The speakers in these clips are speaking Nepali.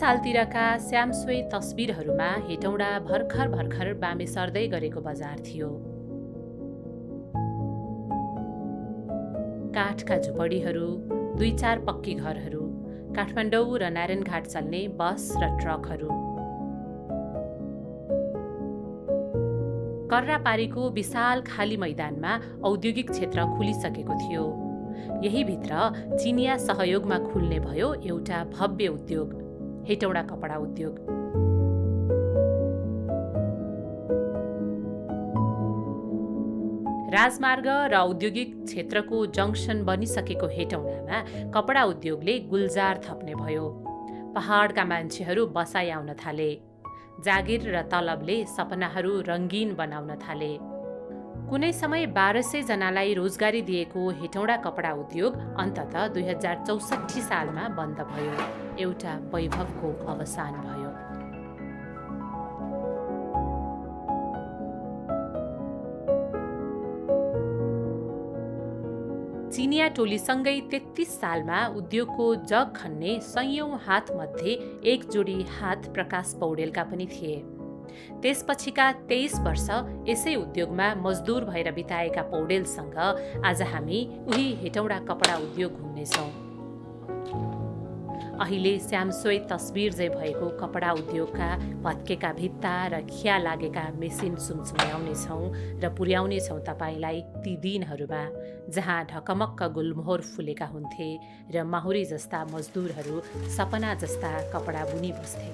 सालतिरका श्यामसोई तस्बिरहरूमा हेटौँडा भर्खर भर्खर बामे सर्दै गरेको बजार थियो। काठका झुपडीहरू, 2-4 पक्की घरहरू, काठमाडौँ र नारायणघाट चल्ने बस र ट्रकहरू। कर्रापारीको विशाल खाली मैदानमा औद्योगिक क्षेत्र खुलिसकेको थियो। यही भित्र चिनिया सहयोगमा खुल्ने भयो एउटा भव्य उद्योग, हेटौँडा कपडा उद्योग। राजमार्ग र औद्योगिक क्षेत्रको जङ्सन बनिसकेको हेटौँडामा कपडा उद्योगले गुल्जार थप्ने भयो। पहाडका मान्छेहरू बसाइ आउन थाले। जागिर र तलबले सपनाहरू रङ्गीन बनाउन थाले। कुनै समय 1200 जनालाई रोजगारी दिएको हेटौँडा कपडा उद्योग अन्ततः 2064 सालमा बन्द भयो। एउटा वैभवको अवसान भयो। चिनिया टोलीसँगै 33 सालमा उद्योगको जग खन्ने सयौं हातमध्ये एक जोडी हात प्रकाश पौडेलका पनि थिए। त्यसपछिका 23 वर्ष यसै उद्योगमा मजदुर भएर बिताएका पौडेलसँग आज हामी उही हेटौँडा कपडा उद्योग घुम्नेछौँ। अहिले श्यामसोई तस्बिर जै भएको कपडा उद्योगका भत्केका भित्ता र खिया लागेका मेसिन सुमसुम्याउनेछौँ र पुर्याउनेछौँ तपाईँलाई ती दिनहरूमा जहाँ ढकमक्क गुलमोहर फुलेका हुन्थे र माहुरी जस्ता मजदुरहरू सपना जस्ता कपडा बुनी बस्थे।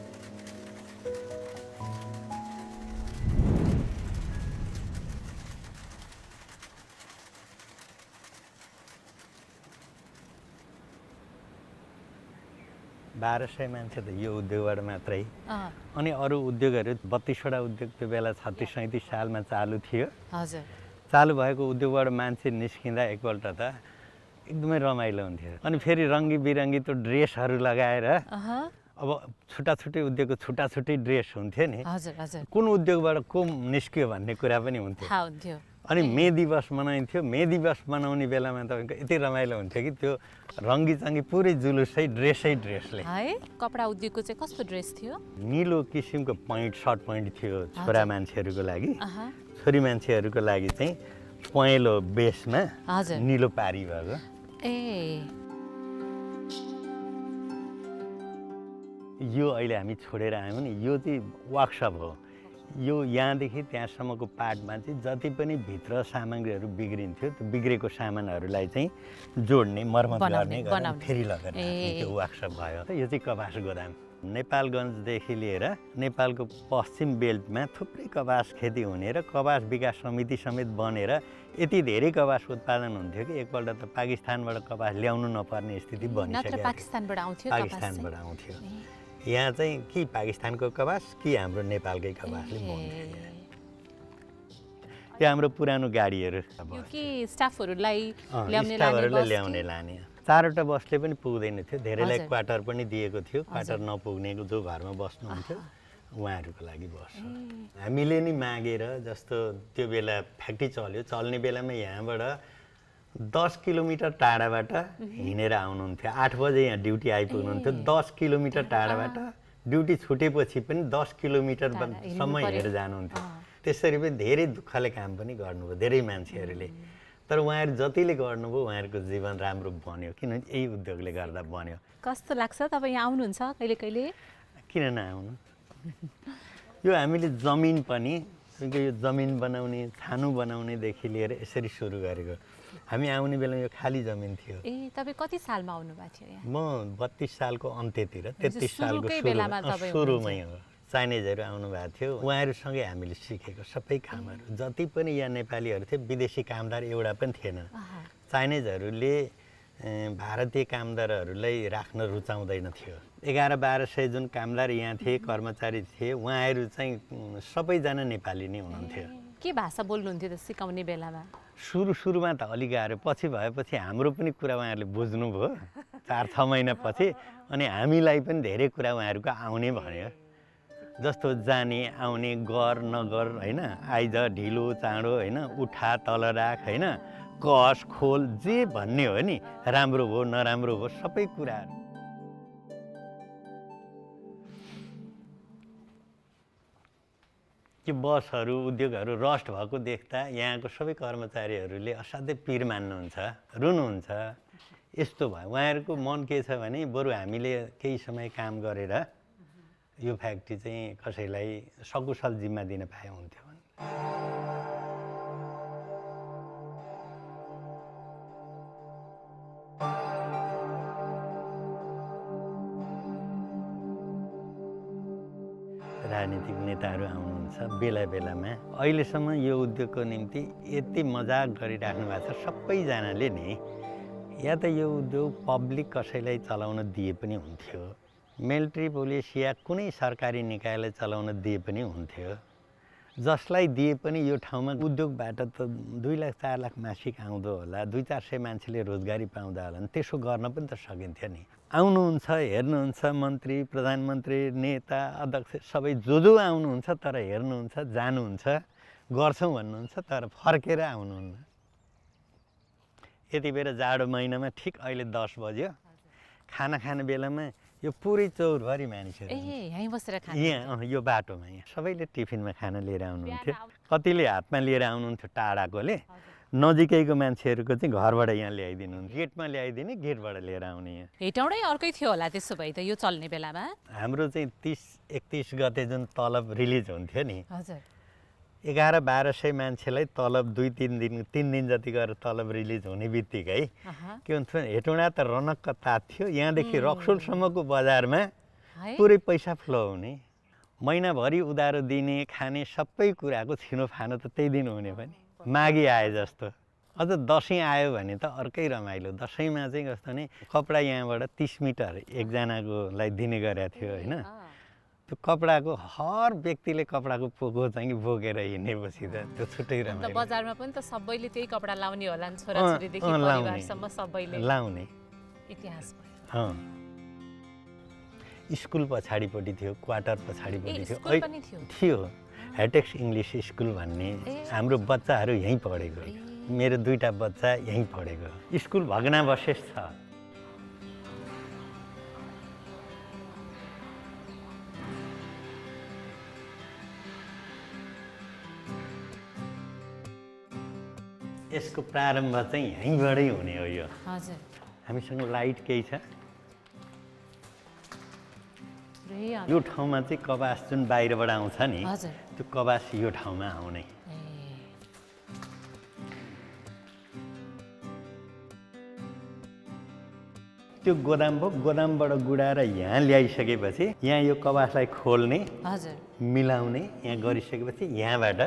बाह्र सय मान्छे त यो उद्योगबाट मात्रै, अनि अरू उद्योगहरू 32वटा उद्योग त्यो बेला 36-37 सालमा चालु थियो। हजुर, चालु भएको उद्योगबाट मान्छे निस्किँदा एकपल्ट त एकदमै रमाइलो हुन्थ्यो। अनि फेरि रङ्गी बिरङ्गी त्यो ड्रेसहरू लगाएर अब छुट्टा-छुट्टै उद्योगको छुट्टा-छुट्टै ड्रेस हुन्थ्यो नि। हजुर हजुर, कुन उद्योगबाट को निस्कियो भन्ने कुरा पनि हुन्थ्यो। अनि मे दिवस मनाइन्थ्यो। मे दिवस मनाउने बेलामा तपाईँको यति रमाइलो हुन्थ्यो कि त्यो रङ्गीचङ्गी पुरै जुलुसै ड्रेसले। कपडा उद्योगको चाहिँ कस्तो ड्रेस थियो? निलो किसिमको सर्ट पैन्ट थियो छोरा मान्छेहरूको लागि। छोरी मान्छेहरूको लागि चाहिँ पहेँलो बेसमा निलो पारी भएको। यो अहिले हामी छोडेर आयौँ नि, यो चाहिँ वर्कसप हो। यो यहाँदेखि त्यहाँसम्मको पार्टमा चाहिँ जति पनि भित्र सामग्रीहरू बिग्रिन्थ्यो त्यो बिग्रेको सामानहरूलाई चाहिँ जोड्ने, मर्मत गर्ने, फेरि लगेर त्यो वर्कसप भयो। यो चाहिँ कपास गोदाम। नेपालगञ्जदेखि लिएर नेपालको पश्चिम बेल्टमा थुप्रै कपास खेती हुने र कपास विकास समिति समेत बनेर यति धेरै कपास उत्पादन हुन्थ्यो कि एकपल्ट त पाकिस्तानबाट कपास ल्याउनु नपर्ने स्थिति बनिसक्यो। पाकिस्तानबाट आउँथ्यो। यहाँ चाहिँ कि पाकिस्तानको कपास कि हाम्रो नेपालकै कपासले बुन्थ्यो। यो हाम्रो पुरानो गाडीहरू स्टाफहरूलाई ल्याउने लाने। 4वटा बसले पनि पुग्दैन थियो। धेरैलाई क्वार्टर पनि दिएको थियो। क्वार्टर नपुग्ने जो घरमा बस्नुहुन्थ्यो उहाँहरूको लागि बस। हामीले नि मागेर, जस्तो त्यो बेला फ्याक्ट्री चल्ने बेलामा यहाँबाट 10 किलोमिटर टाढाबाट हिँडेर आउनुहुन्थ्यो। 8 बजे यहाँ ड्युटी आइपुग्नुहुन्थ्यो। 10 किलोमिटर टाढाबाट ड्युटी छुटेपछि पनि 10 किलोमिटरसम्म हिँडेर जानुहुन्थ्यो। त्यसरी पनि धेरै दुःखले काम पनि गर्नुभयो धेरै मान्छेहरूले। तर उहाँहरू जतिले गर्नुभयो उहाँहरूको जीवन राम्रो बन्यो, किनभने यही उद्योगले गर्दा बन्यो। कस्तो लाग्छ तपाईँ यहाँ आउनुहुन्छ कहिले कहिले? किन नआउनु? यो हामीले जमिन पनि, यो जमिन बनाउने, छानु बनाउनेदेखि लिएर यसरी सुरु गरेको। हामी आउने बेला यो खाली जमिन थियो। तपाईँ कति सालमा आउनु भएको थियो यहाँ? म 32 सालको अन्त्यतिर, 33 सालको सुरुमै हो। चाइनिजहरू आउनु भएको थियो। उहाँहरूसँगै हामीले सिकेको सबै कामहरू। जति पनि यहाँ नेपालीहरू थिए, विदेशी कामदार एउटा पनि थिएन। चाइनिजहरूले भारतीय कामदारहरूलाई राख्न रुचाउँदैन थियो। 1100-1200 जुन कामदार यहाँ थिए, कर्मचारी थिए, उहाँहरू चाहिँ सबैजना नेपाली नै हुनुहुन्थ्यो। के भाषा बोल्नुहुन्थ्यो त सिकाउने बेलामा? सुरुमा त अलिक गाह्रो, पछि भएपछि हाम्रो पनि कुरा उहाँहरूले बुझ्नुभयो 4-6 महिनापछि। अनि हामीलाई पनि धेरै कुरा उहाँहरूको आउने भन्यो। जस्तो जाने आउने, गर नगर होइन, आइज ढिलो चाँडो होइन, उठा तल राख होइन, कस खोल जे भन्ने हो नि, राम्रो हो नराम्रो हो सबै कुराहरू। कि बसहरू उद्योगहरू रस्ट भएको देख्दा यहाँको सबै कर्मचारीहरूले असाध्यै पिर मान्नुहुन्छ, रुनुहुन्छ। यस्तो भयो उहाँहरूको मन के छ भने बरु हामीले केही समय काम गरेर यो फ्याक्ट्री चाहिँ कसैलाई सकुशल जिम्मा दिन पाए हुन्थ्यो। राजनीतिक नेताहरू आउनुहुन्छ बेला बेलामा। अहिलेसम्म यो उद्योगको निम्ति यति मजाक गरिराख्नु भएको छ सबैजनाले नि, या त यो उद्योग पब्लिक कसैलाई चलाउन दिए पनि हुन्थ्यो, मिलिट्री पुलिस या कुनै सरकारी निकायलाई चलाउन दिए पनि हुन्थ्यो। जसलाई दिए पनि यो ठाउँमा उद्योगबाट त 2 लाख 4 लाख मासिक आउँदो होला, 200-400 मान्छेले रोजगारी पाउँदा होला नि, त्यसो गर्न पनि त सकिन्थ्यो नि। आउनुहुन्छ, हेर्नुहुन्छ, मन्त्री, प्रधानमन्त्री, नेता, अध्यक्ष सबै जो आउनुहुन्छ, तर हेर्नुहुन्छ, जानुहुन्छ, गर्छौँ भन्नुहुन्छ, तर फर्केर आउनुहुन्न। यति बेला जाडो महिनामा ठिक अहिले 10 बज्यो, खाना खाने बेलामा यो पुरै चौरभरि मानिसहरू यहीँ बसेर खाना यहाँ यो बाटोमा यहाँ सबैले टिफिनमा खाना लिएर आउनुहुन्थ्यो। कतिले हातमा लिएर आउनुहुन्थ्यो टाढाकोले, नजिकैको मान्छेहरूको चाहिँ घरबाट यहाँ ल्याइदिनुहुन्छ, गेटमा ल्याइदिने, गेटबाट लिएर आउने। यहाँ हेटौँडै अर्कै थियो होला त्यसो भए त यो चल्ने बेलामा। हाम्रो चाहिँ 30-31 गते जुन तलब रिलिज हुन्थ्यो नि, हजुर 1100-1200 मान्छेलाई तलब 2-3 दिन जति गरेर तलब रिलिज हुने बित्तिकै के हुन्थ्यो, हेटौँडा त रनक्क तात्थ्यो। यहाँदेखि रक्सोलसम्मको बजारमा पुरै पैसा फ्लो हुने, महिनाभरि उधारो दिने, खाने सबै कुराको छिनोफानो त त्यही दिन हुने पनि। माघी आए जस्तो, अझ दसैँ आयो भने त अर्कै रमाइलो। दसैँमा चाहिँ कस्तो भने कपडा यहाँबाट 30 मिटर एकजनाकोलाई दिने गरेको थियो होइन। त्यो कपडाको हर व्यक्तिले कपडाको पोको चाहिँ बोकेर हिँडेपछि त त्यो छुट्टै रमाइलो। बजारमा पनि त सबैले त्यही कपडा लाउने होला नि, छोराछोरीदेखि परिवारसम्म सबैले लाउने। इतिहास स्कुल पछाडिपट्टि थियो, क्वार्टर पछाडिपट्टि थियो, थियो हेटेक्स इङ्ग्लिस स्कुल भन्ने। हाम्रो बच्चाहरू यहीँ पढेको, मेरो 2टा बच्चा यहीँ पढेको। स्कुल भग्नावशेष छ। यसको प्रारम्भ चाहिँ यहीँबाटै हुने हो। यो हजुर हामीसँग लाइट केही छ। यो ठाउँमा चाहिँ कपास जुन बाहिरबाट आउँछ नि, त्यो कपास यो ठाउँमा आउने। त्यो गोदाम भयो, गोदामबाट गुडाएर यहाँ ल्याइसकेपछि यहाँ यो कपासलाई खोल्ने, मिलाउने, यहाँ गरिसकेपछि यहाँबाट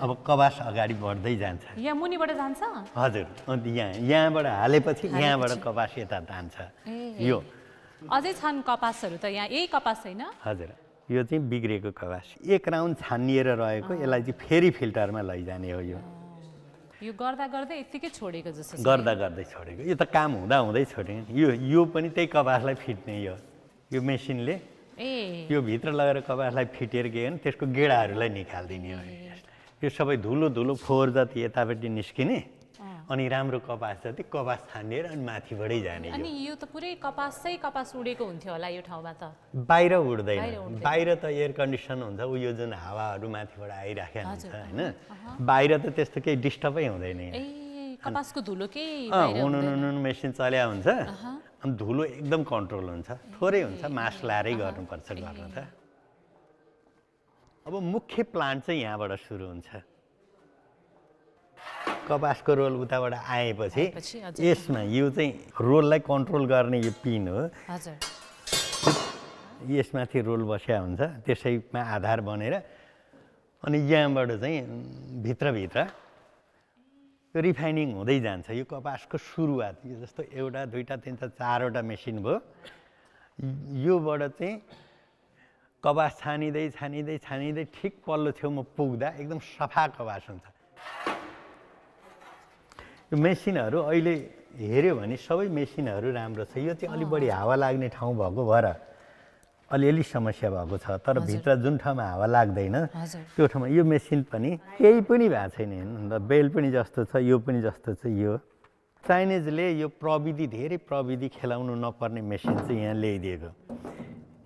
अब कपास अगाडि बढ्दै जान्छ। यहाँ मुनिबाट जान्छ? हजुर, अन्त यहाँबाट हालेपछि यहाँबाट कपास यता जान्छ। यो अझै छन् कपासहरू त यहाँ, यही कपास छैन? हजुर, यो चाहिँ बिग्रेको कपास 1 राउन्ड छानिएर रहेको, यसलाई चाहिँ फेरि फिल्टरमा लैजाने हो। यो गर्दा गर्दै यतिकै छोडेको जस्तो, गर्दा गर्दै छोडेको। यो त काम हुँदा हुँदै छोडेको। यो पनि त्यही कपासलाई फिट्ने। यो मेसिनले यो भित्र लगेर कपासलाई फिटेर के भने त्यसको गेडाहरूलाई निकालिदिने हो। यो सबै धुलो धुलो फोहोर जति यतापट्टि निस्किने, अनि राम्रो कपास जति कपास छानिएर अनि माथिबाटै जाने। अनि यो त पुरै कपास उडेको हुन्थ्यो होला यो ठाउँमा त? बाहिर उड्दैन, बाहिर त एयर कन्डिसन हुन्छ, यो जुन हावाहरू माथिबाट आइराखेको हुन्छ होइन। बाहिर त त्यस्तो केही डिस्टर्बै हुँदैन। कपासको धुलो केही हुनु मेसिन चल्या हुन्छ, अनि धुलो एकदम कन्ट्रोल हुन्छ। थोरै हुन्छ, मास्क लाएरै गर्नुपर्छ गर्न त। अब मुख्य प्लान्ट चाहिँ यहाँबाट सुरु हुन्छ। कपासको रोल उताबाट आएपछि यसमा यो चाहिँ रोललाई कन्ट्रोल गर्ने यो पिन हो। यसमाथि रोल बस्या हुन्छ, त्यसैमा आधार बनेर अनि यहाँबाट चाहिँ भित्रभित्र यो रिफाइनिङ हुँदै जान्छ। यो कपासको सुरुवात यो जस्तो 1, 2, 3, 4वटा मेसिन भयो। योबाट चाहिँ कपास छानिँदै छानिँदै छानिँदै ठिक पल्लो छेउमा पुग्दा एकदम सफा कपास हुन्छ। यो मेसिनहरू अहिले हेऱ्यो भने सबै मेसिनहरू राम्रो छ। यो चाहिँ अलि बढी हावा लाग्ने ठाउँ भएको भएर अलिअलि समस्या भएको छ, तर भित्र जुन ठाउँमा हावा लाग्दैन त्यो ठाउँमा यो मेसिन पनि केही पनि भएको छैन। बेल्ट पनि जस्तो छ, यो पनि जस्तो छ। यो चाइनिजले यो प्रविधि, धेरै प्रविधि खेलाउनु नपर्ने मेसिन चाहिँ यहाँ ल्याइदिएको।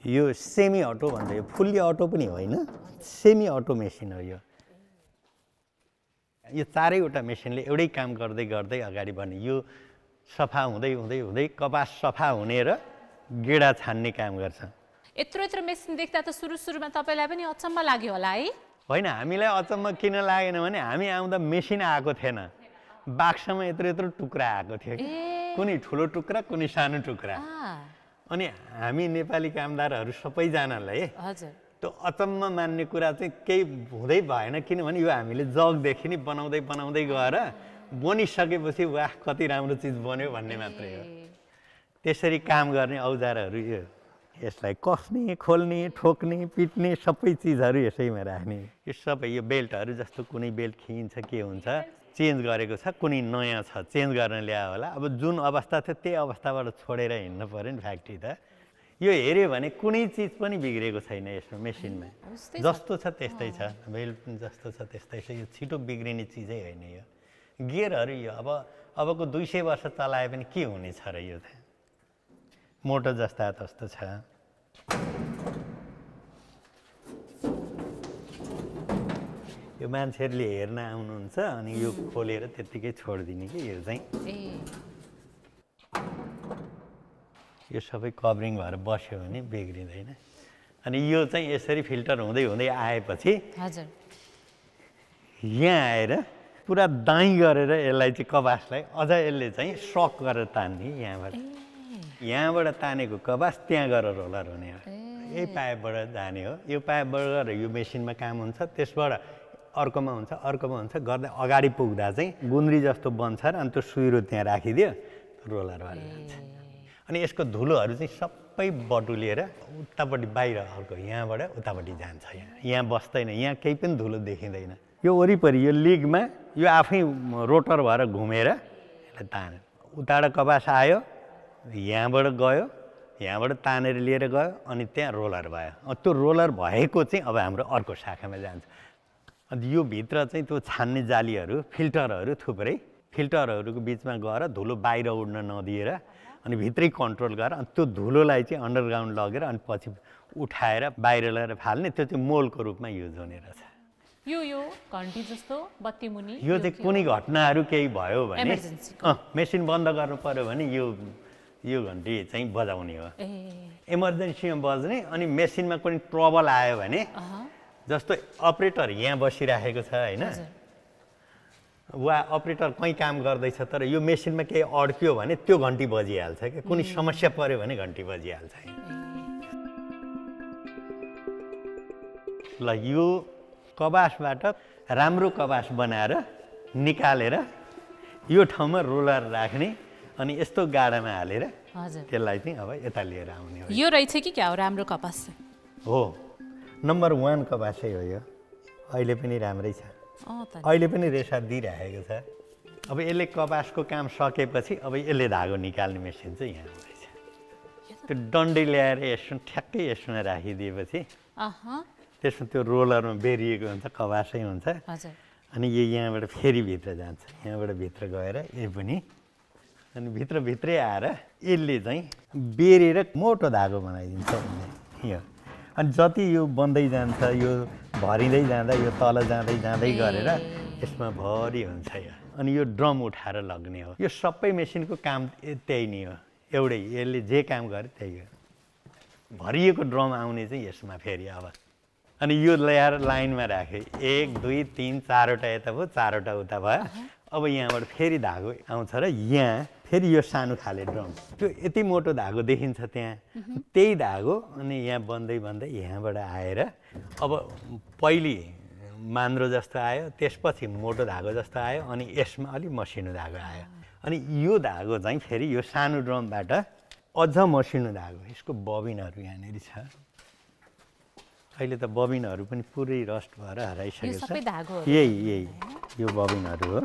यो सेमी अटो भन्छ, यो फुल्ली अटो पनि होइन, सेमी अटो मेसिन हो यो चारैवटा मेसिनले एउटै काम गर्दै गर्दै अगाडि बढ्ने यो सफा हुँदै हुँदै हुँदै कपास सफा हुने र गेडा छान्ने काम गर्छ यत्रो मेसिन देख्दा त सुरुमा तपाईँलाई पनि अचम्म लाग्यो होला है होइन हामीलाई अचम्म किन लागेन भने हामी आउँदा मेसिन आएको थिएन बाक्समा यत्रो टुक्रा आएको थियो कि कुनै ठुलो टुक्रा कुनै सानो टुक्रा अनि हामी नेपाली कामदारहरू सबैजनालाई हजुर त्यो अचम्म मान्ने कुरा चाहिँ केही हुँदै भएन किनभने यो हामीले जगदेखि नै बनाउँदै गएर बनिसकेपछि वाह कति राम्रो चिज बन्यो भन्ने मात्रै हो त्यसरी काम गर्ने औजारहरू यो यसलाई कस्ने खोल्ने ठोक्ने पिट्ने सबै चिजहरू यसैमा राख्ने यो सबै यो बेल्टहरू जस्तो कुनै बेल्ट खिइन्छ के हुन्छ चेन्ज गरेको छ कुनै नयाँ छ चेन्ज गर्न ल्यायो होला अब जुन अवस्था थियो त्यही अवस्थाबाट छोडेर हिँड्नु पऱ्यो नि फ्याक्ट्री त यो हेऱ्यो भने कुनै चिज पनि बिग्रेको छैन यसमा मेसिनमा जस्तो छ त्यस्तै छ बेल्ट पनि जस्तो छ त्यस्तै छ यो छिटो बिग्रिने चिजै होइन यो गियरहरू यो अबको 200 वर्ष चलाए पनि के हुनेछ र यो त मोटो जस्ता तस्तो छ यो मान्छेहरूले हेर्न आउनुहुन्छ अनि यो खोलेर त्यत्तिकै छोडिदिने कि यो चाहिँ यो सबै कभरिङ भएर बस्यो भने बिग्रिँदैन अनि यो चाहिँ यसरी फिल्टर हुँदै हुँदै आएपछि हजुर यहाँ आएर पुरा दाइँ गरेर यसलाई चाहिँ कपासलाई अझ यसले चाहिँ सक गरेर तान्ने यहाँबाट तानेको कपास त्यहाँ गएर रोलर हुने हो यही पाइपबाट जाने हो यो पाइपबाट गएर यो मेसिनमा काम हुन्छ त्यसबाट अर्कोमा हुन्छ गर्दा अगाडि पुग्दा चाहिँ गुन्द्री जस्तो बन्छ र अनि त्यो सुइरो त्यहाँ राखिदियो रोलरबाट जान्छ अनि यसको धुलोहरू चाहिँ सबै बटुलिएर उतापट्टि बाहिर अर्को यहाँबाट उतापट्टि जान्छ यहाँ बस्दैन यहाँ केही पनि धुलो देखिँदैन यो वरिपरि यो लिगमा यो आफै रोटर भएर घुमेर यसलाई ताने उताबाट कपास आयो यहाँबाट गयो यहाँबाट तानेर लिएर गयो अनि त्यहाँ रोलर भयो त्यो रोलर भएको चाहिँ अब हाम्रो अर्को शाखामा जान्छ अनि यो भित्र चाहिँ त्यो छान्ने जालीहरू फिल्टरहरू थुप्रै फिल्टरहरूको बिचमा गएर धुलो बाहिर उड्न नदिएर अनि भित्रै कन्ट्रोल गरेर अनि त्यो धुलोलाई चाहिँ अन्डरग्राउन्ड लगेर अनि पछि उठाएर बाहिर लगेर फाल्ने त्यो चाहिँ मोलको रूपमा युज हुने रहेछ यो घन्टी जस्तो बत्ती मुनि यो चाहिँ कुनै घटनाहरू केही भयो भने मेसिन बन्द गर्नु पर्यो भने यो घन्टी चाहिँ बजाउने हो इमर्जेन्सीमा बज्ने अनि मेसिनमा कुनै ट्रबल आयो भने जस्तो अपरेटर यहाँ बसिराखेको छ होइन वा अपरेटर कहीँ काम गर्दैछ तर यो मेसिनमा केही अड्क्यो भने त्यो घन्टी बजिहाल्छ क्या कुनै समस्या पर्यो भने घन्टी बजिहाल्छ ल यो कपासबाट राम्रो कपास बनाएर निकालेर यो ठाउँमा रोलर राख्ने अनि यस्तो गाडामा हालेर त्यसलाई चाहिँ अब यता लिएर आउने हो यो रहेछ कि क्या हो राम्रो कपास हो नम्बर 1 कपासै हो यो अहिले पनि राम्रै छ अहिले पनि रेसा दिइराखेको छ अब यसले कपासको काम सकेपछि अब यसले धागो निकाल्ने मेसिन चाहिँ यहाँ हुँदैछ त्यो डन्डी ल्याएर यसो ठ्याक्कै यसमा राखिदिएपछि त्यसमा त्यो रोलरमा बेरिएको हुन्छ कपासै हुन्छ अनि यो यहाँबाट फेरि भित्र जान्छ यहाँबाट भित्र गएर यो पनि अनि भित्रभित्रै आएर यसले चाहिँ बेरेर मोटो धागो बनाइदिन्छ यो अनि जति यो बन्दै जान्छ यो भरिँदै जाँदा यो तल जाँदै गरेर यसमा भरि हुन्छ यो अनि यो ड्रम उठाएर लग्ने हो यो सबै मेसिनको काम त्यही नै हो एउटै यसले जे काम गरे त्यही हो भरिएको ड्रम आउने चाहिँ यसमा फेरि अब अनि यो ल्याएर लाइनमा राखे 1 2 3 4वटा यता भयो 4वटा उता भयो अब यहाँबाट फेरि धागो आउँछ र यहाँ फेरि यो सानो खाले ड्रम त्यो यति मोटो धागो देखिन्छ त्यहाँ त्यही धागो अनि यहाँ बन्दै यहाँबाट आएर अब पहिले मान्द्रो जस्तो आयो त्यसपछि मोटो धागो जस्तो आयो अनि यसमा अलिक मसिनो धागो आयो अनि यो धागो चाहिँ फेरि यो सानो ड्रमबाट अझ मसिनो धागो यसको बबिनहरू यहाँनिर छ अहिले त बबिनहरू पनि पुरै रस्ट भएर हराइसकेको छ यही यो बबिनहरू हो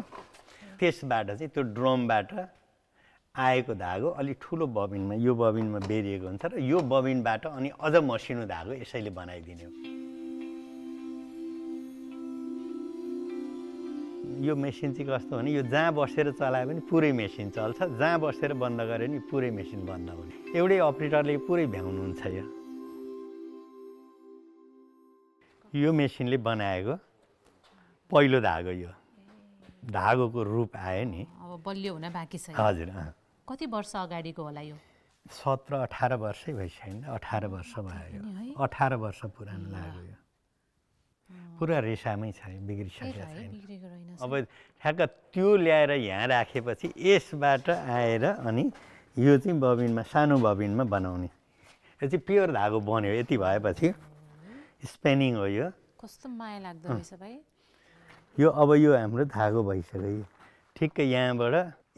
त्यसबाट चाहिँ त्यो ड्रमबाट आएको धागो अलिक ठुलो बबिनमा यो बबिनमा बेरिएको हुन्छ र यो बबिनबाट अनि अझ मसिनो धागो यसैले बनाइदिने हो यो मेसिन चाहिँ कस्तो भने यो जहाँ बसेर चलाए पनि पुरै मेसिन चल्छ जहाँ बसेर बन्द गरे पनि पुरै मेसिन बन्द हुने एउटै अपरेटरले पुरै भ्याउनुहुन्छ यो मेसिनले बनाएको पहिलो धागो यो धागोको रूप आयो नि अब बलियो हुन बाँकी छ। हजुर कति वर्ष अगाडिको होला यो? 17-18 वर्षै भइसक्यो। 18 वर्ष भयो। 18 वर्ष पुरानो लाग्यो यो। पुरा रेसामै छ, बिग्रिसकेको छैन। अब ठ्याक्क त्यो ल्याएर यहाँ राखेपछि यसबाट आएर अनि यो चाहिँ बबिनमा सानो बबिनमा बनाउने। यो चाहिँ प्योर धागो बन्यो। यति भएपछि स्पेनिङ हो यो। कस्तो माया लाग्दो रहेछ भाइ। यो अब यो हाम्रो धागो भइसक्यो। ठिक्कै यहाँबाट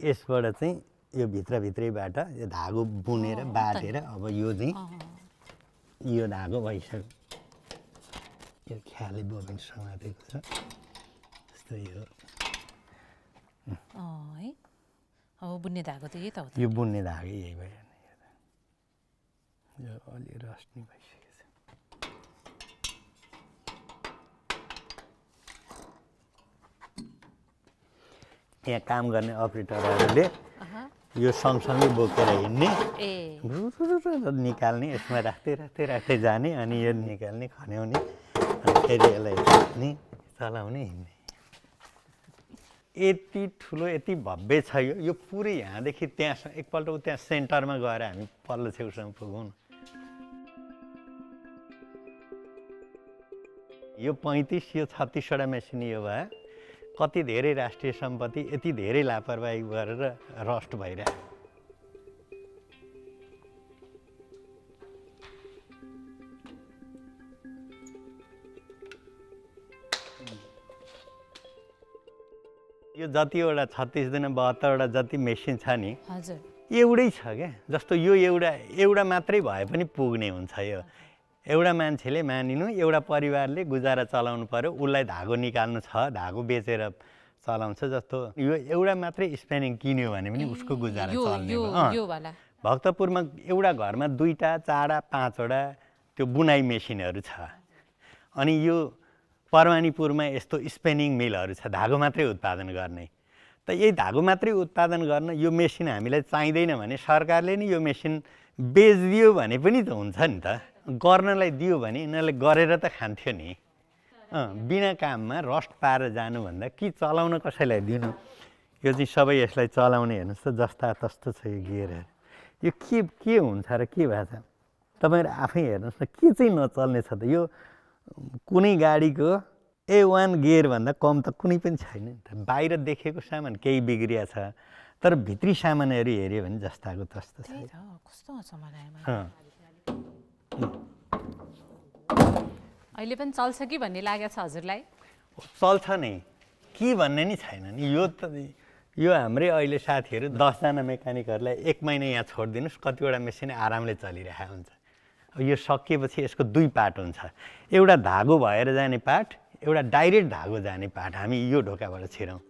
यसबाट चाहिँ यो भित्रभित्रैबाट यो धागो बुनेर बाटेर अब यो चाहिँ यो धागो भइसक्यो। यो ख्याले बबिन समातेको छ जस्तो यो है। अब बुन्ने धागो त यही त हो। यो बुन्ने धागो यही भयो। यो अलि रस्नी भइसकेको छ। यहाँ काम गर्ने अपरेटरहरूले यो सँगसँगै बोकेर हिँड्ने निकाल्ने, यसमा राख्दै जाने अनि यो निकाल्ने खन्याउने अनि फेरि यसलाई नि चलाउने हिँड्ने। यति ठुलो यति भव्य छ यो पुरै यहाँदेखि त्यहाँ एकपल्ट त्यहाँ सेन्टरमा गएर हामी पल्लो छेउसम्म पुगौँ न। यो 35 यो 36वटा मेसिन यो भए कति धेरै राष्ट्रिय सम्पत्ति यति धेरै लापरवाही गरेर रस्ट भइरहेको। यो जतिवटा 36 दिन 72वटा जति मेसिन छ नि एउटै छ क्या। जस्तो यो एउटा मात्रै भए पनि पुग्ने हुन्छ। यो एउटा मान्छेले मानिनु एउटा परिवारले गुजारा चलाउनु पर्यो, उसलाई धागो निकाल्नु छ, धागो बेचेर चलाउँछ। जस्तो यो एउटा मात्रै स्पेनिङ किन्यो भने पनि उसको गुजारा चल्ने हो। भक्तपुरमा एउटा घरमा 2टा 4टा 5वटा त्यो बुनाइ मेसिनहरू छ। अनि यो परवानीपुरमा यस्तो स्पेनिङ मिलहरू छ धागो मात्रै उत्पादन गर्ने। त यही धागो मात्रै उत्पादन गर्न यो मेसिन हामीलाई चाहिँदैन भने सरकारले नि यो मेसिन बेचिदियो भने पनि त हुन्छ नि त। गर्नलाई दियो भने यिनीहरूले गरेर त खान्थ्यो नि। बिना काममा रस्ट पाएर जानुभन्दा कि चलाउन कसैलाई दिनु। यो चाहिँ सबै यसलाई चलाउने हेर्नुहोस् त जस्ता तस्तो छ यो गियरहरू। यो के हुन्छ र के भएको छ तपाईँहरू आफै हेर्नुहोस् न। के चाहिँ नचल्ने छ त? यो कुनै गाडीको A1 गियरभन्दा कम त कुनै पनि छैन नि त। बाहिर देखेको सामान केही बिग्रिया छ तर भित्री सामानहरू हेऱ्यो भने जस्ताको तस्तो छ। अहिले पनि चल्छ कि भन्ने लागेको छ हजुरलाई? चल्छ नै के भन्ने नि छैन नि। यो हाम्रै अहिले साथीहरू 10 जना मेकानिकहरूलाई 1 महिना यहाँ छोडिदिनुहोस् कतिवटा मेसिन आरामले चलिरहेको हुन्छ। यो सकिएपछि यसको 2 पार्ट हुन्छ। एउटा धागो भएर जाने पार्ट, एउटा डाइरेक्ट धागो जाने पार्ट। हामी यो ढोकाबाट छिरौँ।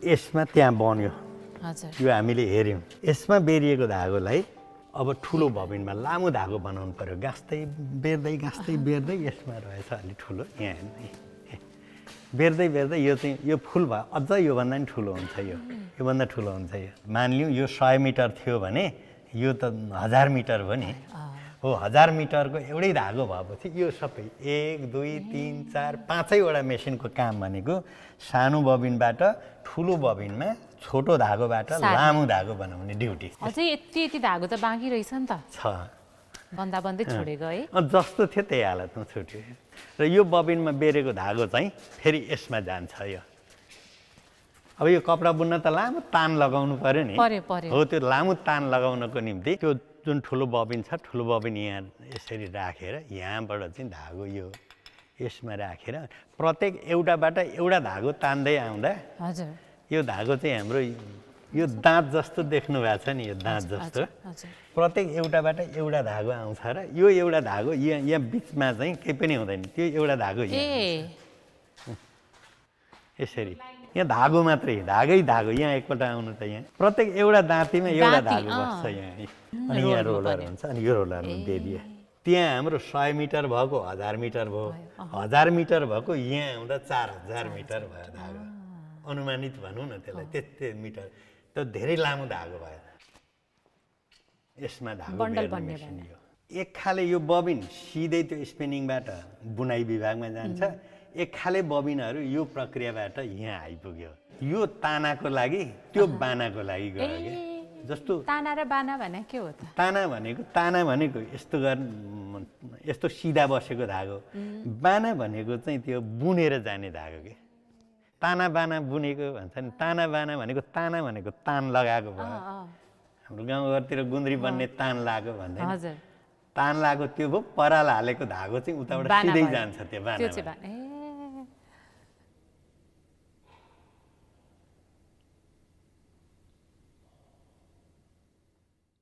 यसमा त्यहाँ बन्यो। यो हामीले हेऱ्यौँ। यसमा बेरिएको धागोलाई अब ठुलो बबिनमा लामो धागो बनाउनु पर्यो। गाँस्दै बेर्दै यसमा रहेछ अलि ठुलो। यहाँ बेर्दै यो फुल भयो अझ योभन्दा नि ठुलो हुन्छ। योभन्दा ठुलो हुन्छ। यो मानिलिउँ यो 100 मिटर थियो भने यो त 1000 मिटर भयो नि। हो 1000 मिटरको एउटै धागो भएपछि यो सबै 1 2 3 4 5वटा मेसिनको काम भनेको सानो बबिनबाट ठुलो बबिनमा छोटो धागोबाट लामो धागो बनाउने ड्युटी। अझै यति धागो त बाँकी रहेछ नि त। छ बन्दै छोडेको है। जस्तो थियो त्यही हालतमा छुट्यो। र यो बबिनमा बेरेको धागो चाहिँ फेरि यसमा जान्छ। यो अब यो कपडा बुन्न त लामो तान लगाउनु पर्यो नि। हो त्यो लामो तान लगाउनको निम्ति त्यो जुन ठुलो बबिन छ ठुलो बबिन यहाँ यसरी राखेर यहाँबाट चाहिँ धागो यो यसमा राखेर प्रत्येक एउटाबाट एउटा धागो तान्दै आउँदा यो धागो चाहिँ हाम्रो यो दाँत जस्तो देख्नु भएको छ नि। यो दाँत जस्तो प्रत्येक एउटाबाट एउटा धागो आउँछ र यो एउटा धागो यहाँ बिचमा चाहिँ केही पनि हुँदैन। त्यो एउटा धागो यसरी यहाँ धागो मात्रै धागो यहाँ एकपल्ट आउनु त यहाँ प्रत्येक एउटा दाँतीमा एउटा धागो बस्छ यहाँ। अनि यहाँ रोलर हुन्छ अनि यो रोलरमा बेरिए त्यहाँ हाम्रो 100 मिटर भएको 1000 मिटर भयो। 1000 मिटर भएको यहाँ आउँदा 4000 मिटर भयो धागो। अनुमानित भनौँ न त्यसलाई त्यति मिटर त्यो धेरै लामो धागो भयो यसमा धागो बेर्ने मेसिन यो एक खाले यो बबिन सिधै त्यो स्पिनिङबाट बुनाइ विभागमा जान्छ एक खाले बबिनहरू यो प्रक्रियाबाट यहाँ आइपुग्यो यो तानाको लागि त्यो बानाको लागि गयो के जस्तो ताना र बाना भने के हो त ताना भनेको यस्तो सिधा बसेको धागो बाना भनेको चाहिँ त्यो बुनेर जाने धागो के ताना बाना बुनेको भन्छ नि ताना बाना भनेको तान लगाएको भयो हाम्रो गाउँघरतिर गुन्द्री बन्ने तान लाग्यो भन्दैन हजुर तान लाग्यो त्यो भयो पराल हालेको धागो चाहिँ उताबाट सिधै जान्छ त्यो बाना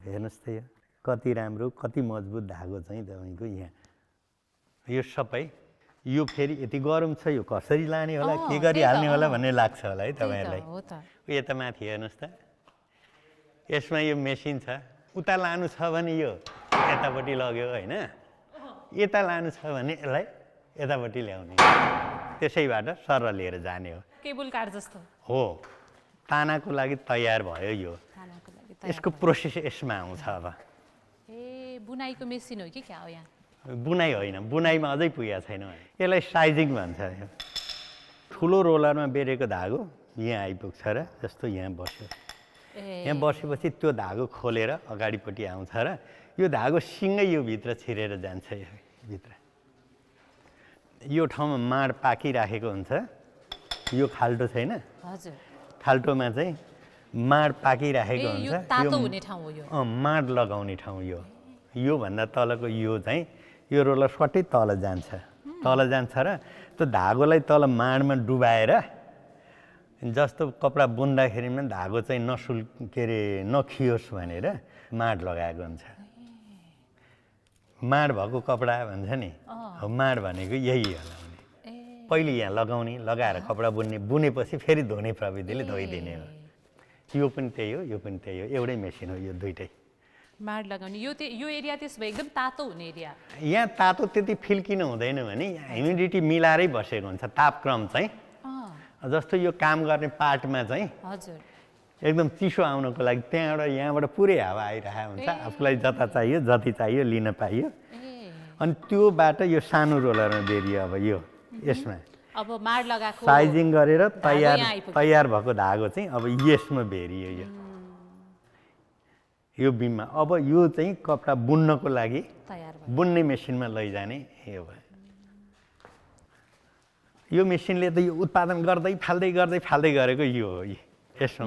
हेर्नुहोस् त यो कति राम्रो कति मजबुत धागो चाहिँ तपाईँको यहाँ यो सबै यो फेरि यति गरम छ यो कसरी लाने होला के गरी हाल्ने होला भन्ने लाग्छ होला है तपाईँहरूलाई यता माथि हेर्नुहोस् त यसमा यो मेसिन छ उता लानु छ भने यो यतापट्टि लग्यो होइन यता लानु छ भने यसलाई यतापट्टि ल्याउने त्यसैबाट सर लिएर जाने हो केबल कार जस्तो हो तानाको लागि तयार भयो यो यसको प्रोसेस यसमा आउँछ अब ए बुनाइको मेसिन हो कि क्या हो यहाँ बुनाइ होइन बुनाइमा अझै पुगेको छैन यसलाई साइजिङ भन्छ यो ठुलो रोलरमा बेरेको धागो यहाँ आइपुग्छ र जस्तो यहाँ बस्यो यहाँ बसेपछि त्यो धागो खोलेर अगाडिपट्टि आउँछ र यो धागो सिँगै यो भित्र छिरेर जान्छ यो भित्र यो ठाउँमा माड पाकिराखेको हुन्छ यो खाल्टो छैन हजुर खाल्टोमा चाहिँ माड पाकिराखेको हुन्छ तातो हुने ठाउँ हो यो माड लगाउने ठाउँ यो भन्दा तलको यो चाहिँ यो रोलर सट्टै तल जान्छ र त्यो धागोलाई तल माडमा डुबाएर जस्तो कपडा बुन्दाखेरिमा धागो चाहिँ नखियोस् भनेर माड लगाएको हुन्छ माड भएको कपडा भन्छ नि माड भनेको यही होला पहिले यहाँ लगाएर कपडा बुनेपछि फेरि धुने प्रविधिले धोइदिने हो यो पनि त्यही हो एउटै मेसिन हो यो दुइटै माड लगाउने यो एरिया त्यसो भए एकदम तातो हुने एरिया यहाँ तातो त्यति फिल किन हुँदैन भने ह्युमिडिटी मिलाएरै बसेको हुन्छ तापक्रम चाहिँ जस्तो यो काम गर्ने पार्टमा चाहिँ हजुर एकदम चिसो आउनको लागि यहाँबाट पुरै हावा आइरहेको हुन्छ आफूलाई जति चाहियो लिन पाइयो अनि त्योबाट यो सानो रोलरमा बेरियो अब यो यसमा अब माड लगाएको साइजिङ गरेर तयार भएको धागो चाहिँ अब यसमा बेरियो यो बिममा अब यो चाहिँ कपडा बुन्नको लागि बुन्ने मेसिनमा लैजाने यो भयो यो मेसिनले त यो उत्पादन गर्दै फाल्दै गरेको यो हो यसमा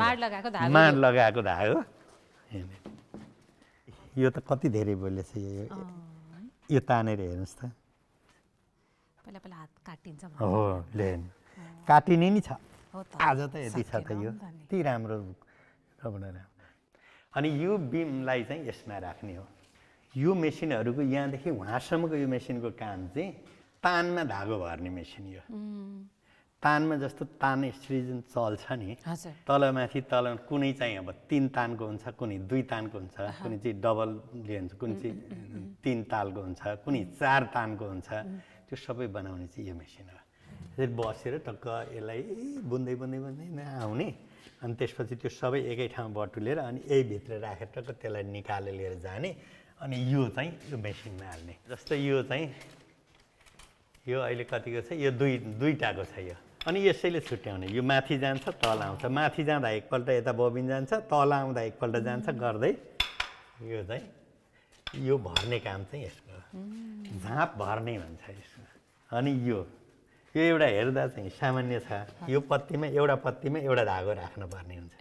माड लगाएको धागो यो त कति धेरै बोलेछ यो तानेर हेर्नुहोस् त पहिला हात काटिन्छ हो लेन काटिने नि छ आज त यति छ त यो यति राम्रो अनि यो बिमलाई चाहिँ यसमा राख्ने हो यो मेसिनहरूको यहाँदेखि वहाँसम्मको यो मेसिनको काम चाहिँ तानमा धागो भर्ने मेसिन यो तानमा जस्तो तान सृजन चल्छ नि तलमाथि तल कुनै चाहिँ अब 3 तानको हुन्छ कुनै 2 तानको हुन्छ कुनै चाहिँ डबल हुन्छ कुनै चाहिँ 3 तालको हुन्छ कुनै 4 तानको हुन्छ त्यो सबै बनाउने चाहिँ यो मेसिन हो त्यसरी बसेर टक्क यसलाई बुन्दै आउने अनि त्यसपछि त्यो सबै एकै ठाउँ बटुलेर अनि यही भित्र राखेर टक्क त्यसलाई निकालेर लिएर जाने अनि यो चाहिँ यो मेसिनमा हाल्ने जस्तो यो चाहिँ यो अहिले कतिको छ यो दुईटाको छ यो अनि यसैले छुट्याउने यो माथि जान्छ तल आउँछ माथि जाँदा एकपल्ट यता बबिन जान्छ तल आउँदा एकपल्ट जान्छ गर्दै यो चाहिँ यो भर्ने काम चाहिँ यसको झाँप भर्ने भन्छ यसको अनि यो एउटा हेर्दा चाहिँ सामान्य छ यो एउटा पत्तीमा एउटा धागो राख्नुपर्ने हुन्छ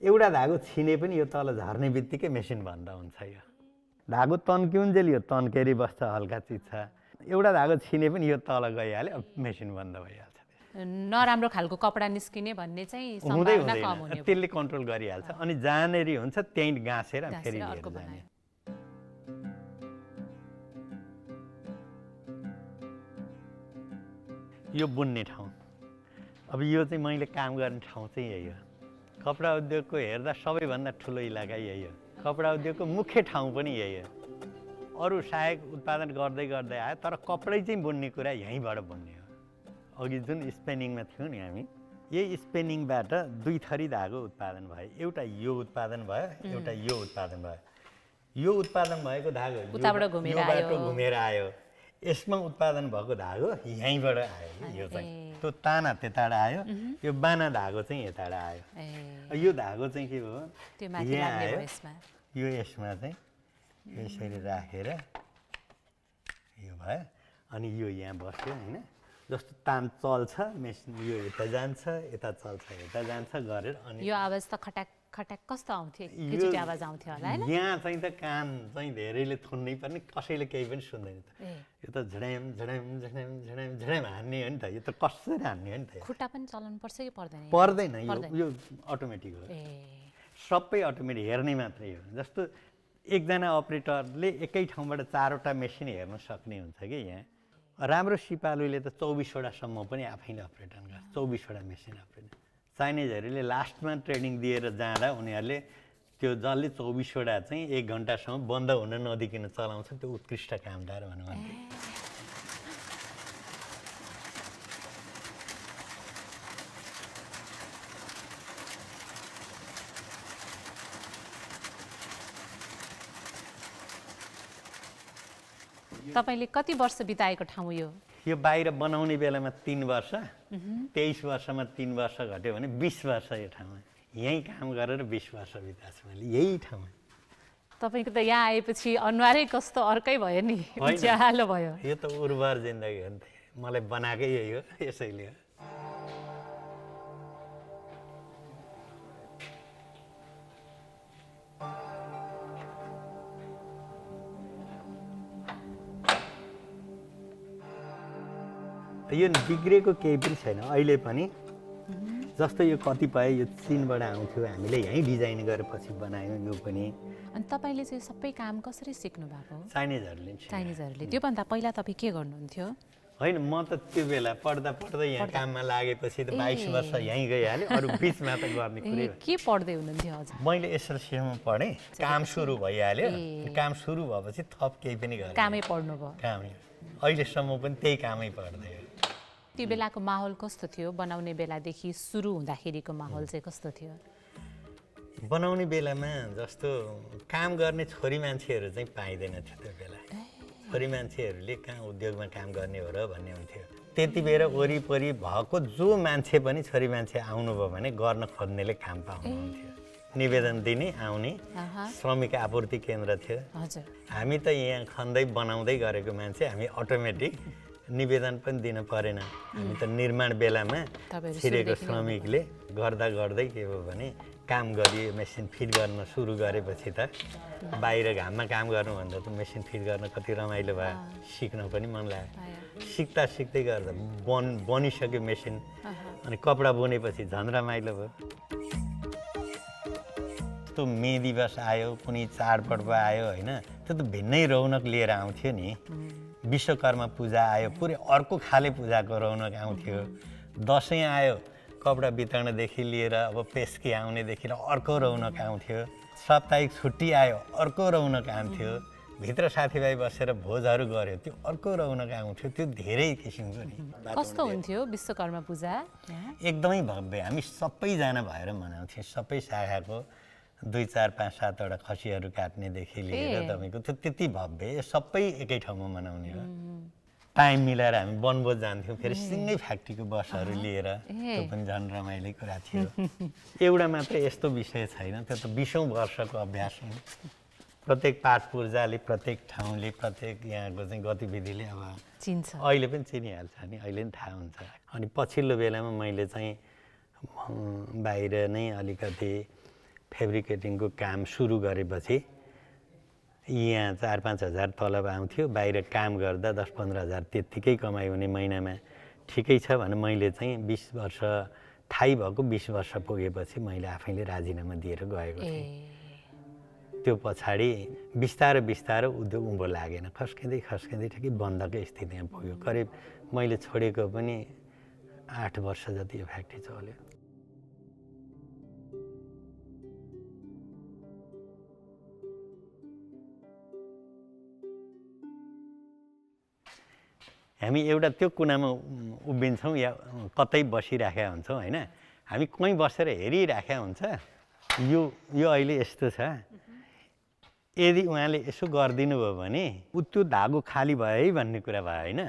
एउटा धागो छिने पनि यो तल झर्ने बित्तिकै मेसिन बन्द हुन्छ यो धागो तन्किउन्जेल यो तन्केरी बस्छ हल्का चिज छ एउटा धागो छिने पनि यो तल गइहाल्यो मेसिन बन्द भइहाल्छ नराम्रो खालको कपडा निस्किने भन्ने चाहिँ सम्भावना कम हुने त्यसले कन्ट्रोल गरिहाल्छ अनि जहाँनेरि हुन्छ त्यहीँ गाँसेर फेरि लिएर जाने यो बुन्ने ठाउँ अब यो चाहिँ मैले काम गर्ने ठाउँ चाहिँ यही हो कपडा उद्योगको हेर्दा सबैभन्दा ठुलो इलाका यही हो कपडा उद्योगको मुख्य ठाउँ पनि यही हो अरू सहायक उत्पादन गर्दै आयो तर कपडै चाहिँ बुन्ने कुरा यहीँबाट बुन्ने हो अघि जुन स्पेनिङमा थियौँ नि हामी यही स्पेनिङबाट 2 थरी धागो उत्पादन भयो। एउटा यो उत्पादन भयो, एउटा यो उत्पादन भयो। यो उत्पादन भएको धागो उताबाट घुमेर यो बाटो आयो। घुमेर आयो। यसमा उत्पादन भएको धागो यहीँबाट आयो यो चाहिँ। त्यो ताना त्यताबाट आयो, यो बाना धागो चाहिँ यताबाट आयो। यो धागो चाहिँ के भयो? त्यो माथि यहाँ लाग्ने आयो, भयो यसमा। यो यसमा चाहिँ यसरी राखेर यो भयो। अनि यो यहाँ बस्यो होइन। जस्तो तान चल्छ मेसिन, यो यता जान्छ, यता चल्छ, यता जान्छ गरेर अनि यो आवाज त खटाक खटाक कस्तो आउँथ्यो? एकैचोटि आवाज आउँथ्यो होला हैन? यहाँ चाहिँ त कान चाहिँ धेरैले थुन्नै पर्ने, कसैले केही पनि सुन्दैन त। यो त झड्याम झड्याम झड्याम झड्याम झड्याम हान्ने हो नि त। यो त कसरी हान्ने हो नि त। खुट्टा पनि चलाउनु पर्छ कि पर्दैन? पर्दैन, यो अटोमेटिक हो। ए सबै अटोमेटिक, हेर्ने मात्रै हो। जस्तो एकजना अपरेटरले एकै ठाउँबाट 4वटा मेसिन हेर्न सक्ने हुन्छ कि यहाँ। राम्रो सिपालुले त 24वटासम्म पनि आफैले अपरेटन गर्छ, 24वटा मेसिन अपरेट। चाइनिजहरूले लास्टमा ट्रेनिङ दिएर जाँदा उनीहरूले त्यो जसले 24वटा चाहिँ 1 घन्टासम्म बन्द हुन नदिकन चलाउँछ त्यो उत्कृष्ट कामदार भनौँ भन्थे। तपाईले कति वर्ष बिताएको ठाउँ यो? यो बाहिर बनाउने बेलामा 3 वर्ष, 23 वर्षमा 3 वर्ष घट्यो भने 20 वर्ष यो ठाउँमा। यहीँ काम गरेर 20 वर्ष बिताएको छु मैले यही ठाउँमा। तपाईको त यहाँ आएपछि अनुहारै कस्तो अर्कै भयो नि, उज्यालो भयो। यो त उर्वर जिन्दगी हो नि त। मलाई बनाएकै यही हो, यसैले हो। यो बिग्रेको केही पनि छैन अहिले पनि। जस्तो यो कतिपय यो चीनबाट आउँथ्यो, हामीले यहीँ डिजाइन गरेर पछि बनायौँ यो पनि। अनि तपाईले चाहिँ सबै काम कसरी सिक्नु भएको? चाइनिजहरूले। चाइनिजहरूले। त्योभन्दा पहिला तपाईँ के गर्नुहुन्थ्यो? होइन, म त त्यो बेला पढ्दै यहाँ काममा लागेपछि त 22 वर्ष यहीँ गइहालेँ। अरू बिचमा त गर्ने कुरै हो। के पढ्दै हुनुहुन्थ्यो हजुर? मैले एसएलसीमा पढेँ, काम सुरु भइहाल्यो। काम सुरु भएपछि थप केही पनि गरेँ। कामै पढ्नु भयो? कामै। अहिलेसम्म पनि त्यही कामै पढ्दै हो। त्यो बेलाको माहौल कस्तो थियो? बनाउने बेलादेखि सुरु हुँदाखेरिको माहौल चाहिँ कस्तो थियो? बनाउने बेलामा जस्तो काम गर्ने छोरी मान्छेहरू चाहिँ पाइँदैन थियो त्यो बेला। छोरी मान्छेहरूले कहाँ उद्योगमा काम गर्ने हो र भन्ने हुन्थ्यो। त्यति बेर वरिपरि भएको जो मान्छे पनि छोरी मान्छे आउनुभयो भने गर्न खोज्नेले काम पाउनुहुन्थ्यो। निवेदन दिने आउने श्रमिक आपूर्ति केन्द्र थियो। हजुर। हामी त यहाँ खन्दै बनाउँदै गरेको मान्छे, हामी अटोमेटिक निवेदन पनि दिन परेन। हामी त निर्माण बेलामा छिरेको श्रमिकले गर्दा गर्दै के भयो भने काम गरियो। मेसिन फिट गर्न सुरु गरेपछि त बाहिर घाममा काम गर्नुभन्दा त मेसिन फिट गर्न कति रमाइलो भयो। सिक्न पनि मन लाग्यो। सिक्दा सिक्दै गर्दा बनिसक्यो मेसिन। अनि कपडा बुनेपछि झन् रमाइलो भयो। यस्तो मे दिवस आयो, कुनै चाडपर्व आयो होइन, त्यो त भिन्नै रौनक लिएर आउँथ्यो नि। विश्वकर्मा पूजा आयो, पुरै अर्को खाले पूजाको रौनक आउँथ्यो। दसैँ आयो, कपडा वितरणदेखि लिएर अब पेस्की आउनेदेखि अर्को रौनक आउँथ्यो। साप्ताहिक छुट्टी आयो, अर्को रौनक आउँथ्यो। भित्र साथीभाइ बसेर भोजहरू गऱ्यो, त्यो अर्को रौनक आउँथ्यो। त्यो धेरै किसिमको नि। कस्तो हुन्थ्यो विश्वकर्मा पूजा? एकदमै भव्य। हामी सबैजना भएर मनाउँथ्यौँ। सबै शाखाको 2, 4, 5, 7वटा खसीहरू काट्नेदेखि लिएर तपाईँको त्यो त्यति भव्य। सबै एकै ठाउँमा मनाउने हो। टाइम मिलाएर हामी वनभोज जान्थ्यौँ, फेरि सिँगै फ्याक्ट्रीको बसहरू लिएर। त्यो पनि झन् रमाइलो कुरा थियो। एउटा मात्र यस्तो विषय छैन, त्यो त 20औँ वर्षको अभ्यास हो। प्रत्येक पाठ पूर्जाले, प्रत्येक ठाउँले, प्रत्येक यहाँको चाहिँ गतिविधिले अब चिन्छ। अहिले पनि चिनिहाल्छ नि, अहिले पनि थाहा हुन्छ। अनि पछिल्लो बेलामा मैले चाहिँ बाहिर नै अलिकति फेब्रिकेटिङको काम सुरु गरेपछि यहाँ 4-5 हजार तलब आउँथ्यो। बाहिर काम गर्दा 10-15 हजार त्यत्तिकै कमाइ हुने महिनामा ठिकै छ भने मैले चाहिँ 20 वर्ष थाहै भएको 20 वर्ष पुगेपछि मैले आफैले राजीनामा दिएर गएको थिएँ। त्यो पछाडि बिस्तारो बिस्तारो उद्योग उँभो लागेन। खस्किँदै ठिकै बन्दकै स्थितिमा पुग्यो। करिब मैले छोडेको पनि 8 वर्ष जति यो फ्याक्ट्री चल्यो। हामी एउटा त्यो कुनामा उभिन्छौँ या कतै बसिराखेका हुन्छौँ होइन, हामी कहीँ बसेर हेरिराखेका हुन्छ। यो अहिले यस्तो छ, यदि उहाँले यसो गरिदिनु भयो भने त्यो धागो खाली भयो है भन्ने कुरा भयो होइन,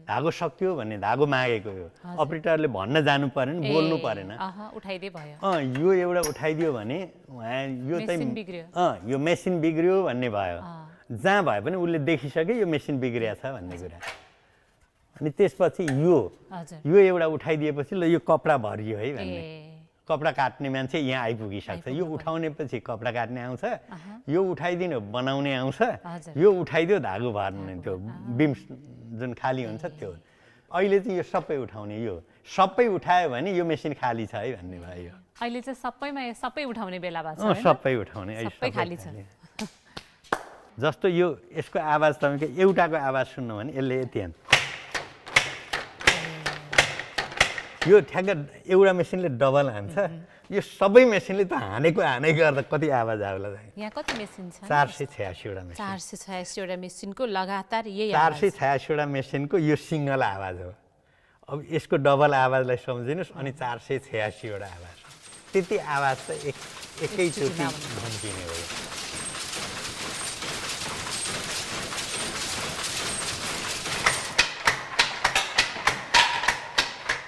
धागो सक्यो भन्ने धागो मागेको यो अपरेटरले भन्न जानु परेन, बोल्नु परेन। उठाइदिए भयो। यो एउटा उठाइदियो भने उहाँ यो चाहिँ यो मेसिन बिग्रियो भन्ने भयो। जहाँ भए पनि उसले देखिसक्यो यो मेसिन बिग्रिया छ भन्ने कुरा। अनि त्यसपछि यो एउटा उठाइदिएपछि ल यो कपडा भरियो है भन्ने, कपडा काट्ने मान्छे यहाँ आइपुगिसक्छ। यो उठाउनेपछि कपडा काट्ने आउँछ, यो उठाइदिनु बनाउने आउँछ, यो उठाइदियो धागो भर्ने त्यो बिम जुन खाली हुन्छ त्यो। अहिले चाहिँ यो सबै उठाउने, यो सबै उठायो भने यो मेसिन खाली छ है भन्ने भयो। अहिले चाहिँ सबै उठाउने बेला भएको छ। सबै उठाउने, सबै खाली छ। जस्तो यो यसको आवाज तपाईँको एउटाको आवाज सुन्नु भने यसले यति हान्छ, यो ठ्याक्क एउटा मेसिनले डबल हान्छ। यो सबै मेसिनले त हानै गर्दा कति आवाज आउला। यहाँ कति मेसिन छ? 486 वटा मेसिन। 486 वटा मेसिनको लगातार यही 486 वटा मेसिनको यो सिङ्गल आवाज हो। अब यसको डबल आवाजलाई सम्झिनुहोस् अनि 486 वटा आवाज, त्यति आवाज त एकैचोटि धम्किने हो।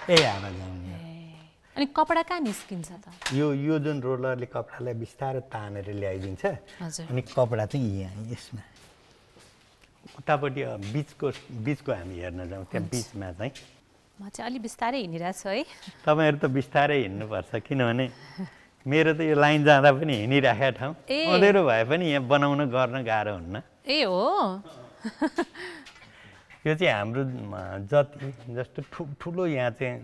यही आवाज आउने। अनि कपडा कहाँ निस्किन्छ त? यो जुन रोलरले कपडालाई बिस्तारै तानेर ल्याइदिन्छ अनि कपडा चाहिँ यहाँ यसमा उतापट्टि बिचको हामी हेर्न जाउँ। त्यहाँ बिचमा चाहिँ म चाहिँ अलि बिस्तारै हिँडिरहेको छु है। तपाईँहरू त बिस्तारै हिँड्नुपर्छ, किनभने मेरो त यो लाइन जाँदा पनि हिँडिराखेको ठाउँ अँधेरो भए पनि यहाँ बनाउन गर्न गाह्रो हुन्न। ए हो, यो चाहिँ हाम्रो जस्तो ठुलो यहाँ चाहिँ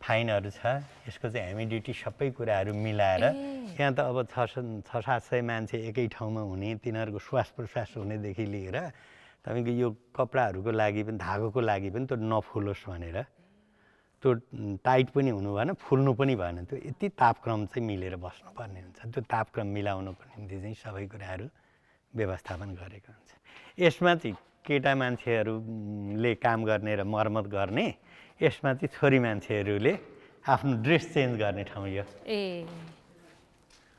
फाइनहरू छ, यसको चाहिँ ह्युमिडिटी सबै कुराहरू मिलाएर यहाँ त अब 600-700 मान्छे एकै ठाउँमा हुने, तिनीहरूको श्वास प्रश्वास हुनेदेखि लिएर तपाईँको यो कपडाहरूको लागि पनि धागोको लागि पनि त्यो नफुलोस् भनेर त्यो टाइट पनि हुनु भएन, फुल्नु पनि भएन, त्यो यति तापक्रम चाहिँ मिलेर बस्नुपर्ने हुन्छ। त्यो तापक्रम मिलाउनुको निम्ति चाहिँ सबै कुराहरू व्यवस्थापन गरेको हुन्छ। यसमा चाहिँ केटा मान्छेहरूले काम गर्ने र मर्मत गर्ने, यसमा चाहिँ छोरी मान्छेहरूले आफ्नो ड्रेस चेन्ज गर्ने ठाउँ यो।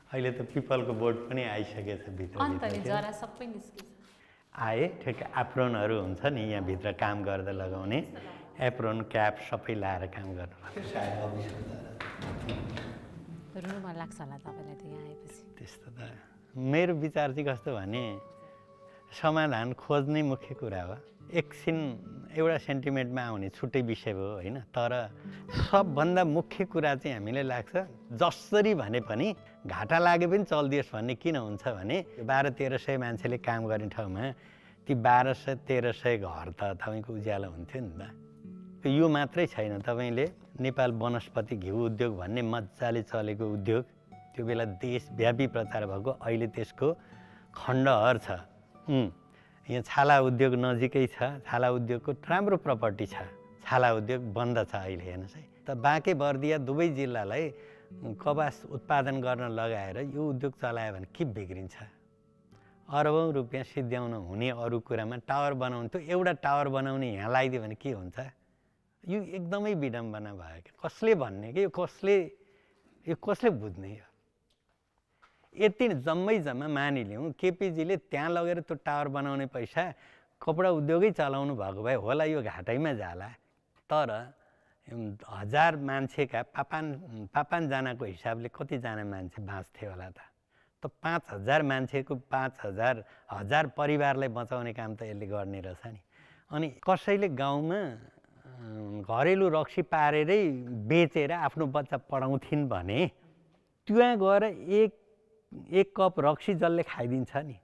अहिले त पिपलको बोर्ड पनि आइसकेछ भित्र आए, ठिक एप्रोनहरू हुन्छ नि यहाँभित्र काम गर्दा लगाउने, एप्रोन क्याप सबै लाएर काम गर्नु लाग्छ होला तपाईँलाई त यहाँ आएपछि। त्यस्तो त मेरो विचार चाहिँ कस्तो भने समाधान खोज्ने मुख्य कुरा हो। एकछिन एउटा सेन्टिमेन्टमा आउने छुट्टै विषय हो होइन, तर सबभन्दा मुख्य कुरा चाहिँ हामीलाई लाग्छ जसरी भने पनि घाटा लागे पनि चल्दियोस् भन्ने किन हुन्छ भने 1200-1300 मान्छेले काम गर्ने ठाउँमा ती 1200-1300 घर त तपाईँको उज्यालो हुन्थ्यो नि त। यो मात्रै छैन, तपाईँले नेपाल वनस्पति घिउ उद्योग भन्ने मजाले चलेको उद्योग त्यो बेला देशव्यापी प्रचार भएको, अहिले त्यसको खण्डहर छ। यहाँ छाला उद्योग नजिकै छ, छाला उद्योगको राम्रो प्रपर्टी छ, छाला उद्योग बन्द छ अहिले हेर्नुहोस् है। त बाँके बर्दिया दुवै जिल्लालाई कपास उत्पादन गर्न लगाएर यो उद्योग चलायो भने के बिग्रिन्छ? अरबौँ रुपियाँ सिद्ध्याउन हुने अरू कुरामा टावर बनाउनु, त्यो एउटा टावर बनाउने यहाँ लगाइदियो भने के हुन्छ? यो एकदमै विडम्बना भयो कि कसले भन्ने कि यो कसले बुझ्ने? यो यति जम्मा मानिलिउँ केपीजीले त्यहाँ लगेर त्यो टावर बनाउने पैसा कपडा उद्योगै चलाउनु भएको भए होला यो घाटैमा जाला, तर 1000 मान्छेका 55जनाको हिसाबले कतिजना मान्छे बाँच्थे होला त? 5000 मान्छेको 5000 परिवारलाई बचाउने काम त यसले गर्ने रहेछ नि। अनि कसैले गाउँमा घरेलु रक्सी पारेरै बेचेर आफ्नो बच्चा पढाउँथिन् भने त्यहाँ गएर एक कप रक्सी जसले खाइदिन्छ नि,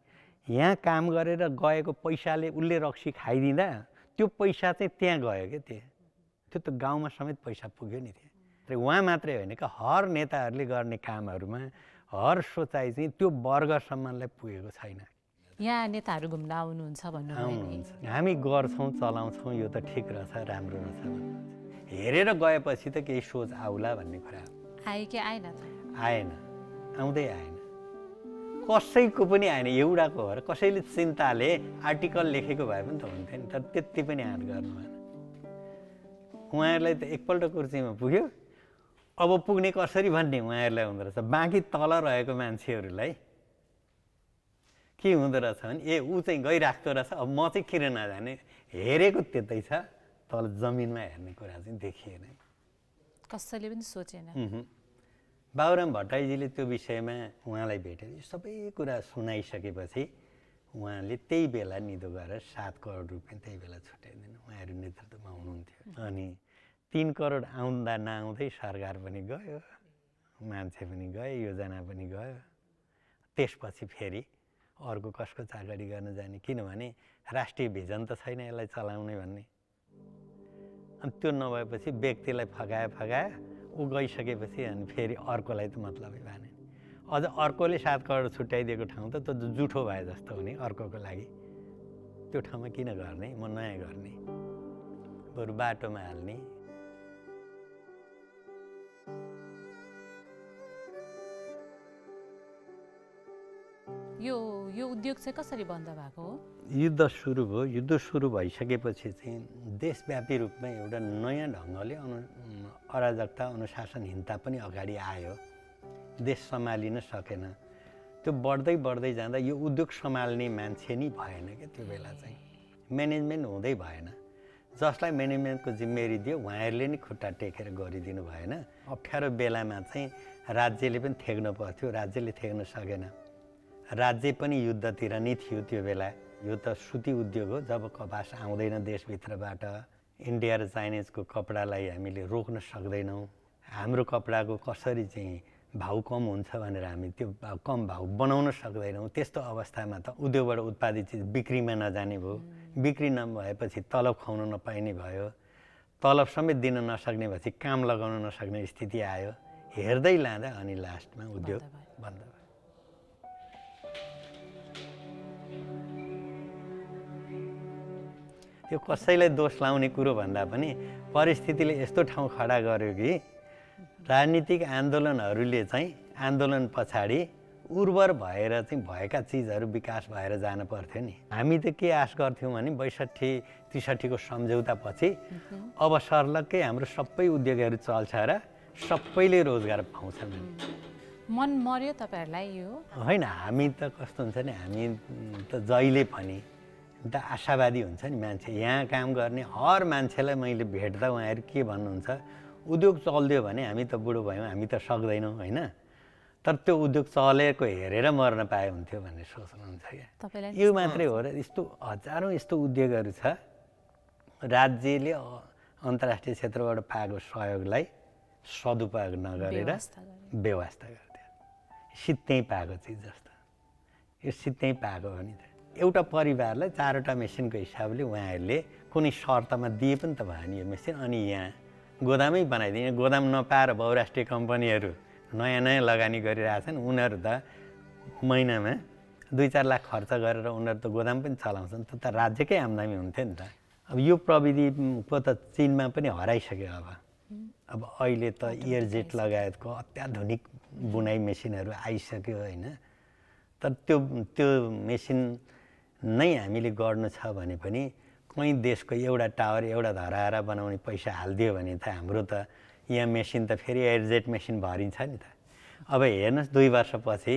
यहाँ काम गरेर गएको पैसाले उसले रक्सी खाइदिँदा त्यो पैसा चाहिँ त्यहाँ गयो क्या, त्यो त गाउँमा समेत पैसा पुग्यो नि त्यहाँ। उहाँ मात्रै होइन कि हर नेताहरूले गर्ने कामहरूमा हर सोचाइ चाहिँ त्यो वर्गसम्मलाई पुगेको छैन। यहाँ नेताहरू घुम्न आउनुहुन्छ आउनुहुन्छ, भन्नुहुन्छ? हामी गर्छौँ चलाउँछौँ, यो त ठिक रहेछ राम्रो रहेछ भन्नुहुन्छ। हेरेर गएपछि त केही सोच आउला भन्ने कुरा आयो कि आएन त? आएन, आउँदै आएन, कसैको पनि आएन। एउटाको हो र कसैले चिन्ताले आर्टिकल लेखेको भए पनि त हुन्थ्यो नि, तर त्यति पनि आँट गर्नु भएन। उहाँहरूलाई त एकपल्ट कुर्सीमा पुग्यो, अब पुग्ने कसरी भन्ने उहाँहरूलाई हुँदो रहेछ। बाँकी तल रहेको मान्छेहरूलाई के हुँदो रहेछ भने ए ऊ चाहिँ गइराख्दो रहेछ, अब म चाहिँ किन नजाने, हेरेको त्यतै छ, तल जमिनमा हेर्ने कुरा चाहिँ देखिएन। कसैले पनि सोचेन। बाबुराम भट्टराईजीले त्यो विषयमा उहाँलाई भेटेर सबै कुरा सुनाइसकेपछि उहाँले त्यही बेला निधो गरेर 7 करोड रुपियाँ त्यही बेला छुट्याइदिनु, उहाँहरू नेतृत्वमा हुनुहुन्थ्यो। अनि 3 करोड आउँदा नआउँदै सरकार पनि गयो, मान्छे पनि गए, योजना पनि गयो। त्यसपछि फेरि अर्को कसको चाकरी गर्न जाने, किनभने राष्ट्रिय भिजन त छैन यसलाई चलाउने भन्ने। अनि त्यो नभएपछि व्यक्तिलाई फगायो, ऊ गइसकेपछि अनि फेरि अर्कोलाई त मतलबै भएन। अझ अर्कोले 7 करोड छुट्याइदिएको ठाउँ त त्यो जुठो भए जस्तो हो नि अर्कोको लागि। त्यो ठाउँमा किन गर्ने, म नयाँ गर्ने, बरु बाटोमा हाल्ने। यो उद्योग चाहिँ कसरी बन्द भएको हो? युद्ध सुरु भयो। युद्ध सुरु भइसकेपछि चाहिँ देशव्यापी रूपमा एउटा नयाँ ढङ्गले अराजकता, अनुशासनहीनता पनि अगाडि आयो। देश सम्हालिन सकेन। त्यो बढ्दै जाँदा यो उद्योग सम्हाल्ने मान्छे नै भएन क्या त्यो बेला चाहिँ। म्यानेजमेन्ट हुँदै भएन। जसलाई म्यानेजमेन्टको जिम्मेवारी दियो उहाँहरूले नै खुट्टा टेकेर गरिदिनु भएन। अप्ठ्यारो बेलामा चाहिँ राज्यले पनि थेग्न पर्थ्यो, राज्यले थेग्न सकेन। राज्य पनि युद्धतिर नै थियो त्यो बेला। यो त सुती उद्योग हो, जब कपास आउँदैन देशभित्रबाट, इन्डिया र चाइनिजको कपडालाई हामीले रोक्न सक्दैनौँ, हाम्रो कपडाको कसरी चाहिँ भाउ कम हुन्छ भनेर हामी त्यो कम भाउ बनाउन सक्दैनौँ। त्यस्तो अवस्थामा त उद्योगबाट उत्पादित चिज बिक्रीमा नजाने भयो। बिक्री नभएपछि तलब खुवाउन नपाइने भयो। तलब समेत दिन नसक्ने भएपछि काम लगाउन नसक्ने स्थिति आयो। हेर्दै लाँदा अनि लास्टमा उद्योग बन्द भयो। त्यो कसैलाई दोष लाउने कुरो भन्दा पनि परिस्थितिले यस्तो ठाउँ खडा गर्यो कि राजनीतिक आन्दोलनहरूले चाहिँ आन्दोलन पछाडि उर्वर भएर चाहिँ भएका चिजहरू विकास भएर जान पर्थ्यो नि। हामी त के आश गर्थ्यौँ भने 62-63 को सम्झौतापछि अब सर्लक्कै हाम्रो सबै उद्योगहरू चल्छ र सबैले रोजगार पाउँछन्। मन मर्यो तपाईँहरूलाई यो? होइन, हामी त कस्तो हुन्छ नि, हामी त जहिले पनि त आशावादी हुन्छ नि मान्छे। यहाँ काम गर्ने हर मान्छेलाई मैले भेट्दा उहाँहरू के भन्नुहुन्छ, उद्योग चल्दियो भने हामी त बुढो भयौँ, हामी त सक्दैनौँ होइन, तर त्यो उद्योग चलेको हेरेर मर्न पाए हुन्थ्यो भन्ने सोच्नुहुन्छ क्या। यो मात्रै हो र यस्तो हजारौँ यस्तो उद्योगहरू छ राज्यले अन्तर्राष्ट्रिय क्षेत्रबाट पाएको सहयोगलाई सदुपयोग नगरेर व्यवस्था गर्थ्यो। सित्तै पाएको चिज जस्तो यो सित्तै पाएको हो नि त। एउटा परिवारलाई 4वटा मेसिनको हिसाबले उहाँहरूले कुनै शर्तमा दिए पनि त भयो नि यो मेसिन। अनि यहाँ गोदामै बनाइदिने, गोदाम नपाएर बहुराष्ट्रिय कम्पनीहरू नयाँ लगानी गरिरहेछन्। उनीहरू त महिनामा 2-4 लाख खर्च गरेर उनीहरू त गोदाम पनि चलाउँछन्। त राज्यकै आम्दानी हुन्थ्यो नि त। अब यो प्रविधिको त चीनमा पनि हराइसक्यो। अब अहिले त एयरजेट लगायतको अत्याधुनिक बुनाइ मेसिनहरू आइसक्यो होइन। तर त्यो मेसिन नै हामीले गर्नु छ भने पनि कहीँ देशको एउटा टावर, एउटा धराहरा बनाउने पैसा हालिदियो भने त हाम्रो त यहाँ मेसिन त फेरि एयरजेट मेसिन भरिन्छ नि त। अब हेर्नुहोस् 2 वर्षपछि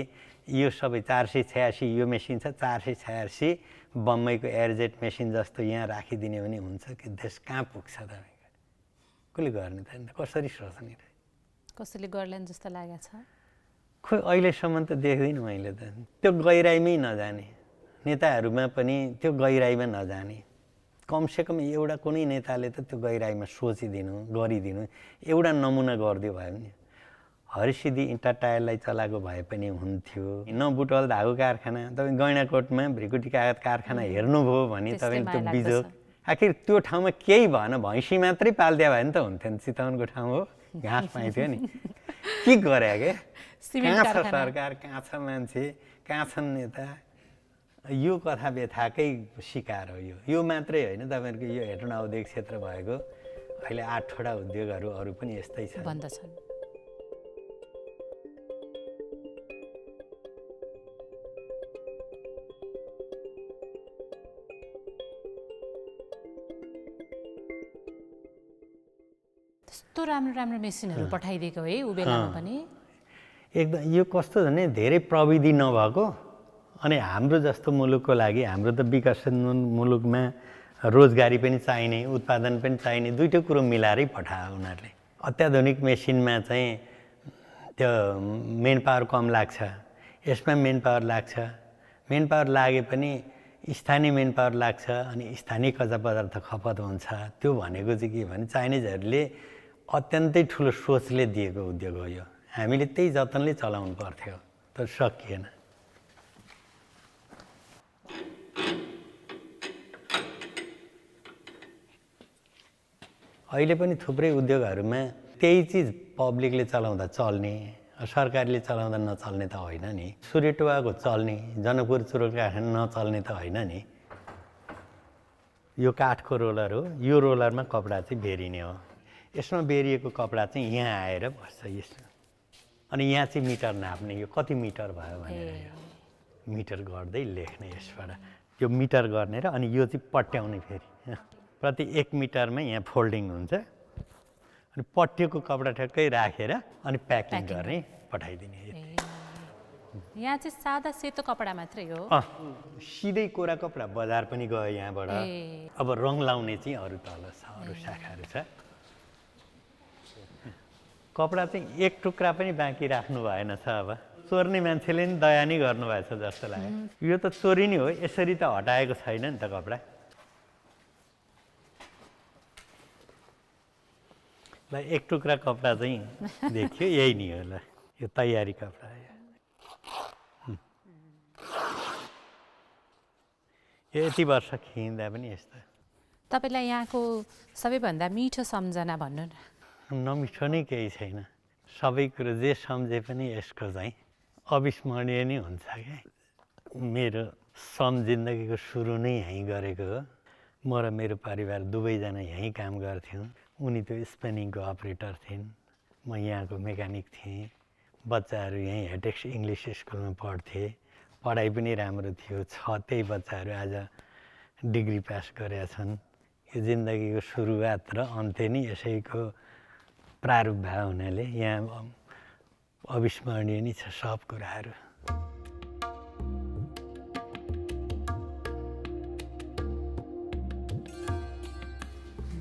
यो सबै 486 यो मेसिन छ, 486 बम्बईको एयरजेट मेसिन जस्तो यहाँ राखिदिने भने हुन्छ कि देश कहाँ पुग्छ तपाईँको? कसले गर्ने त? कसरी सोच्ने? कसैले गर्लान् जस्तो लागेको छ? खोइ अहिलेसम्म त देख्दिनँ मैले त। त्यो गहिराइमै नजाने नेताहरूमा पनि त्यो गहिराइमा नजाने, कमसेकम एउटा कुनै नेताले त त्यो गहिराइमा सोचिदिनु, गरिदिनु, एउटा नमुना गरिदियो भयो नि। हरिसिद्धि इँटा टायरलाई चलाएको भए पनि हुन्थ्यो। न बुटवल धागो कारखाना, तपाईँ गैँडाकोटमा भ्रिकुटी कागज कारखाना हेर्नुभयो भने तपाईँले त्यो बिजोग, आखिर त्यो ठाउँमा केही भएन, भैँसी मात्रै पाल्दिया भए नि त हुन्थ्यो नि। चितवनको ठाउँ हो, घाँस पाइन्थ्यो नि। के गरे क्या? कहाँ छ सरकार, कहाँ छ मान्छे, कहाँ छन् नेता? यो कथा व्यथाकै शिकार हो यो मात्रै होइन। तपाईँहरूको यो हेटौँडा औद्योगिक क्षेत्र भएको अहिले 8वटा उद्योगहरू अरू पनि यस्तै छन्। कस्तो राम्रो राम्रो मेसिनहरू पठाइदिएको है ऊ बेलामा पनि। एकदम यो कस्तो भने धेरै प्रविधि नभएको अनि हाम्रो जस्तो मुलुकको लागि हाम्रो त विकसित मुलुकमा रोजगारी पनि चाहिने उत्पादन पनि चाहिने दुईटै कुरो मिलाएरै पठायो उनीहरूले। अत्याधुनिक मेसिनमा चाहिँ त्यो मेन पावर कम लाग्छ, यसमा मेन पावर लाग्छ, मेन पावर लागे पनि स्थानीय मेन पावर लाग्छ अनि स्थानीय कच्चा पदार्थ खपत हुन्छ। त्यो भनेको चाहिँ के भने चाइनिजहरूले अत्यन्तै ठुलो सोचले दिएको उद्योग हो यो। हामीले त्यही जतनले चलाउनु पर्थ्यो तर सकिएन। अहिले पनि थुप्रै उद्योगहरूमा त्यही चिज पब्लिकले चलाउँदा चल्ने, सरकारले चलाउँदा नचल्ने त होइन नि। सूर्यटुवाको चल्ने, जनकपुर चुरोट कारखाना नचल्ने त होइन नि। यो काठको रोलर हो, यो रोलरमा कपडा चाहिँ बेरिने हो। यसमा बेरिएको कपडा चाहिँ यहाँ आएर बस्छ यसमा अनि यहाँ चाहिँ मिटर नाप्ने, यो कति मिटर भयो भनेर मिटर गर्दै लेख्ने यसबाट यो मिटर गर्ने र अनि यो चाहिँ पट्याउने फेरि प्रति 1 मिटरमा यहाँ फोल्डिङ हुन्छ अनि पट्टिएको कपडा ठ्याक्कै राखेर अनि प्याकिङ गर्ने पठाइदिने। यहाँ चाहिँ सादा सेतो कपडा मात्रै हो। सिधै कोरा कपडा बजार पनि गयो यहाँबाट। अब रङ लाउने चाहिँ अरू तल छ, अरू शाखाहरू छ। कपडा चाहिँ एक टुक्रा पनि बाँकी राख्नु भएन छ। अब चोर्ने मान्छेले नि दया नै गर्नुभएछ जस्तो लाग्यो। यो त चोरी नै हो, यसरी त हटाएको छैन नि त कपडा। ल एक टुक्रा कपडा चाहिँ देखियो, यही नि हो। ल यो तयारी कपडा यो यति वर्ष खिच्दा पनि यस्तो। तपाईँलाई यहाँको सबैभन्दा मिठो सम्झना भन्नु न। नमिठो नै केही छैन, सबै कुरो जे सम्झे पनि यसको चाहिँ अविस्मरणीय नै हुन्छ क्या। मेरो श्रम जिन्दगीको सुरु नै यहीँ गरेको हो। म र मेरो परिवार दुवैजना यहीँ काम गर्थ्यौँ। उनी त्यो स्पेनिङको अपरेटर थिइन्, म यहाँको मेकानिक थिएँ। बच्चाहरू यहीँ हेटेक्स इङ्ग्लिस स्कुलमा पढ्थे, पढाइ पनि राम्रो थियो। त्यही बच्चाहरू आज डिग्री पास गरेका छन्। यो जिन्दगीको सुरुवात र अन्त्य नै यसैको प्रारूप भए हुनाले यहाँ अविस्मरणीय नै छ सब कुराहरू।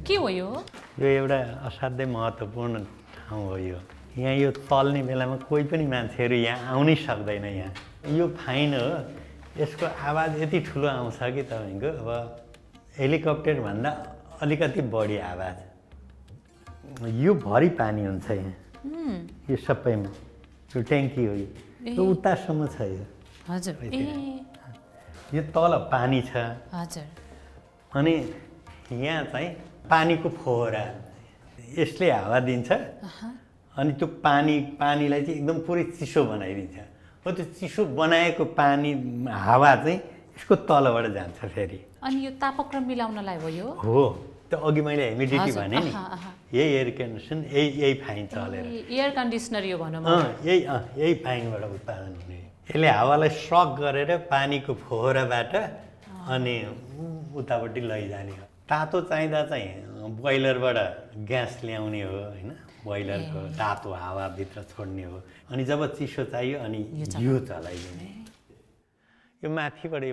के हो यो? यो एउटा असाध्यै महत्त्वपूर्ण ठाउँ हो। यो यहाँ यो चल्ने बेलामा कोही पनि मान्छेहरू यहाँ आउनै सक्दैन। यहाँ यो फाइन हो, यसको आवाज यति ठुलो आउँछ कि तपाईँको अब हेलिकप्टरभन्दा अलिकति बढी आवाज। यो भरि पानी हुन्छ यहाँ, यो सबैमा। यो ट्याङ्की हो, यो उतासम्म छ। यो हजुर, यो तल पानी छ। हजुर। अनि यहाँ चाहिँ पानीको फोहरा, यसले हावा दिन्छ अनि त्यो पानीलाई चाहिँ एकदम पुरै चिसो बनाइदिन्छ। हो त्यो चिसो बनाएको पानी हावा चाहिँ यसको तलबाट जान्छ फेरि। अनि यो तापक्रम मिलाउनलाई हो यो? हो, त्यो अघि मैले ह्युमिडिटी भने नि, यही एयर कन्डिसन यही फाइन चलेर। एयर कन्डिसनर यो भनौँ। यही फाइनबाट उत्पादन हुने। यसले हावालाई सक गरेर पानीको फोहराबाट अनि उतापट्टि लैजाने हो। तातो चाहिँदा चाहिँ बोइलरबाट ग्यास ल्याउने हो होइन, बोइलरको तातो हावाभित्र छोड्ने हो। अनि जब चिसो चाहियो अनि यो चलाइदिने। यो माथिबाट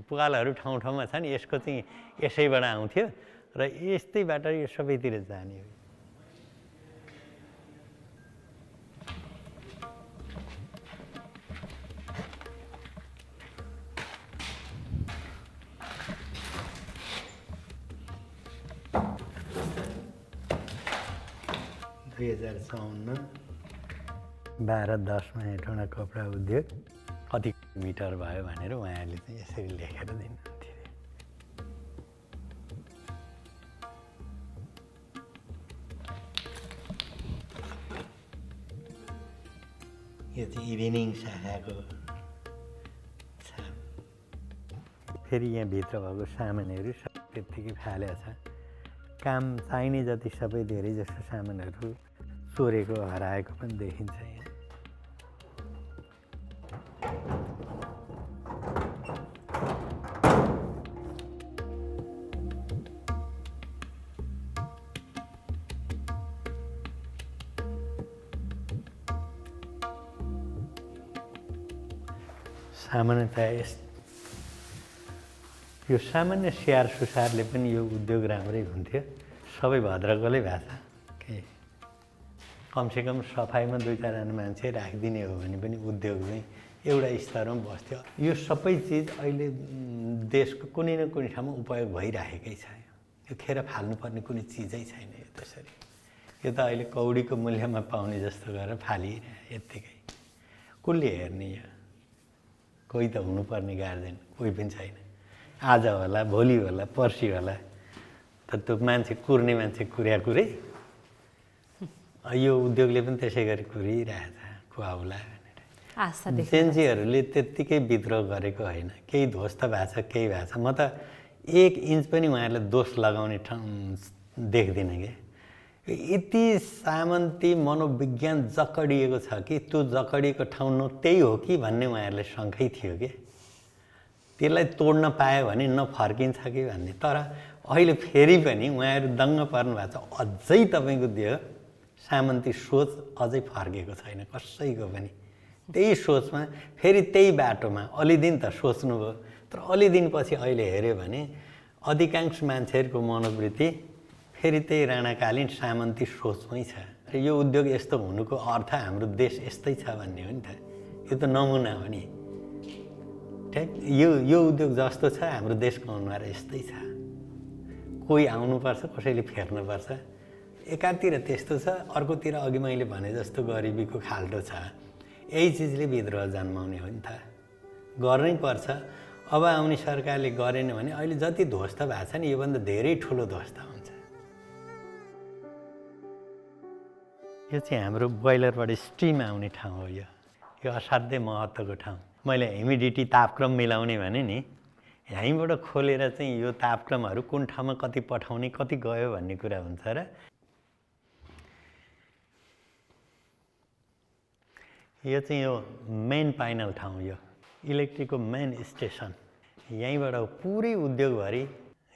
पुगालहरू ठाउँ ठाउँमा छ नि, यसको चाहिँ यसैबाट आउँथ्यो र यस्तैबाट यो सबैतिर जाने हो। (2054) 12/10 हेटौँडा कपडा उद्योग कति मिटर भयो भनेर उहाँहरूले चाहिँ यसरी लेखेर दिनुहुन्थ्यो। यो चाहिँ इभिनिङ शाखाको छाप। फेरि यहाँ भित्र भएको सामानहरू सब त्यत्तिकै फालेको छ। काम चाहिने जति सबै धेरै जस्तो सामानहरू चोरेको हराएको पनि देखिन्छ यहाँ। सामान्यतया यो सामान्य स्याहार सुसारले पनि यो उद्योग राम्रै हुन्थ्यो। सबै भद्रकलै भएको छ के कमसेकम सफाइमा 2-4जना मान्छे राखिदिने हो भने पनि उद्योग चाहिँ एउटा स्तरमा बस्थ्यो। यो सबै चिज अहिले देशको कुनै न कुनै ठाउँमा उपयोग भइरहेकै छ। यो खेर फाल्नुपर्ने कुनै चिजै छैन यो त्यसरी। यो त अहिले कौडीको मूल्यमा पाउने जस्तो गरेर फालिरहे यत्तिकै। कसले हेर्ने यो? कोही त हुनुपर्ने गार्जेन कोही पनि छैन। आज होला भोलि होला पर्सि होला त त्यो मान्छे कुर्ने मान्छे कुरै यो उद्योगले पनि त्यसै गरी कुरिरहेछ खुवाउला भनेर। जेन्जीहरूले त्यत्तिकै विद्रोह गरेको होइन, केही ध्वस्त भएको छ केही भएको छ। म त 1 इन्च पनि उहाँहरूलाई दोष लगाउने ठाउँ देख्दिनँ कि यति सामन्ती मनोविज्ञान जकडिएको छ कि त्यो जकडिएको ठाउँ त्यही हो कि भन्ने उहाँहरूलाई शङ्कै थियो कि त्यसलाई तोड्न पायो भने नफर्किन्छ कि भन्ने। तर अहिले फेरि पनि उहाँहरू दङ्ग पर्नु भएको छ। अझै तपाईँको देह सामन्ती सोच अझै फर्केको छैन कसैको पनि। त्यही सोचमा फेरि त्यही बाटोमा अलि दिन त सोच्नुभयो, तर अलि दिनपछि अहिले हेऱ्यो भने अधिकांश मान्छेहरूको मनोवृत्ति फेरि त्यही राणाकालीन सामन्ती सोचमै छ। र यो उद्योग यस्तो हुनुको अर्थ हाम्रो देश यस्तै छ भन्ने हो नि त। यो त नमुना हो नि। ठिक यो उद्योग जस्तो छ हाम्रो देशको अनुहार यस्तै छ। कोही आउनुपर्छ कसैले फेर्नुपर्छ। एकातिर त्यस्तो छ, अर्कोतिर अघि मैले भने जस्तो गरिबीको खाल्टो छ। यही चिजले विद्रोह जन्माउने हो नि त। गर्नै पर्छ। अब आउने सरकारले गरेन भने अहिले जति ध्वस्त भएको छ नि योभन्दा धेरै ठुलो ध्वस्त हुन्छ। यो चाहिँ हाम्रो बोइलरबाट स्टिम आउने ठाउँ हो। यो असाध्यै महत्त्वको ठाउँ। मैले ह्युमिडिटी तापक्रम मिलाउने भने नि यहीँबाट खोलेर चाहिँ यो तापक्रमहरू कुन ठाउँमा कति पठाउने कति गयो भन्ने कुरा हुन्छ। र यो चाहिँ यो मेन पाइनल ठाउँ, यो इलेक्ट्रिकको मेन स्टेसन। यहीँबाट पुरै उद्योगभरि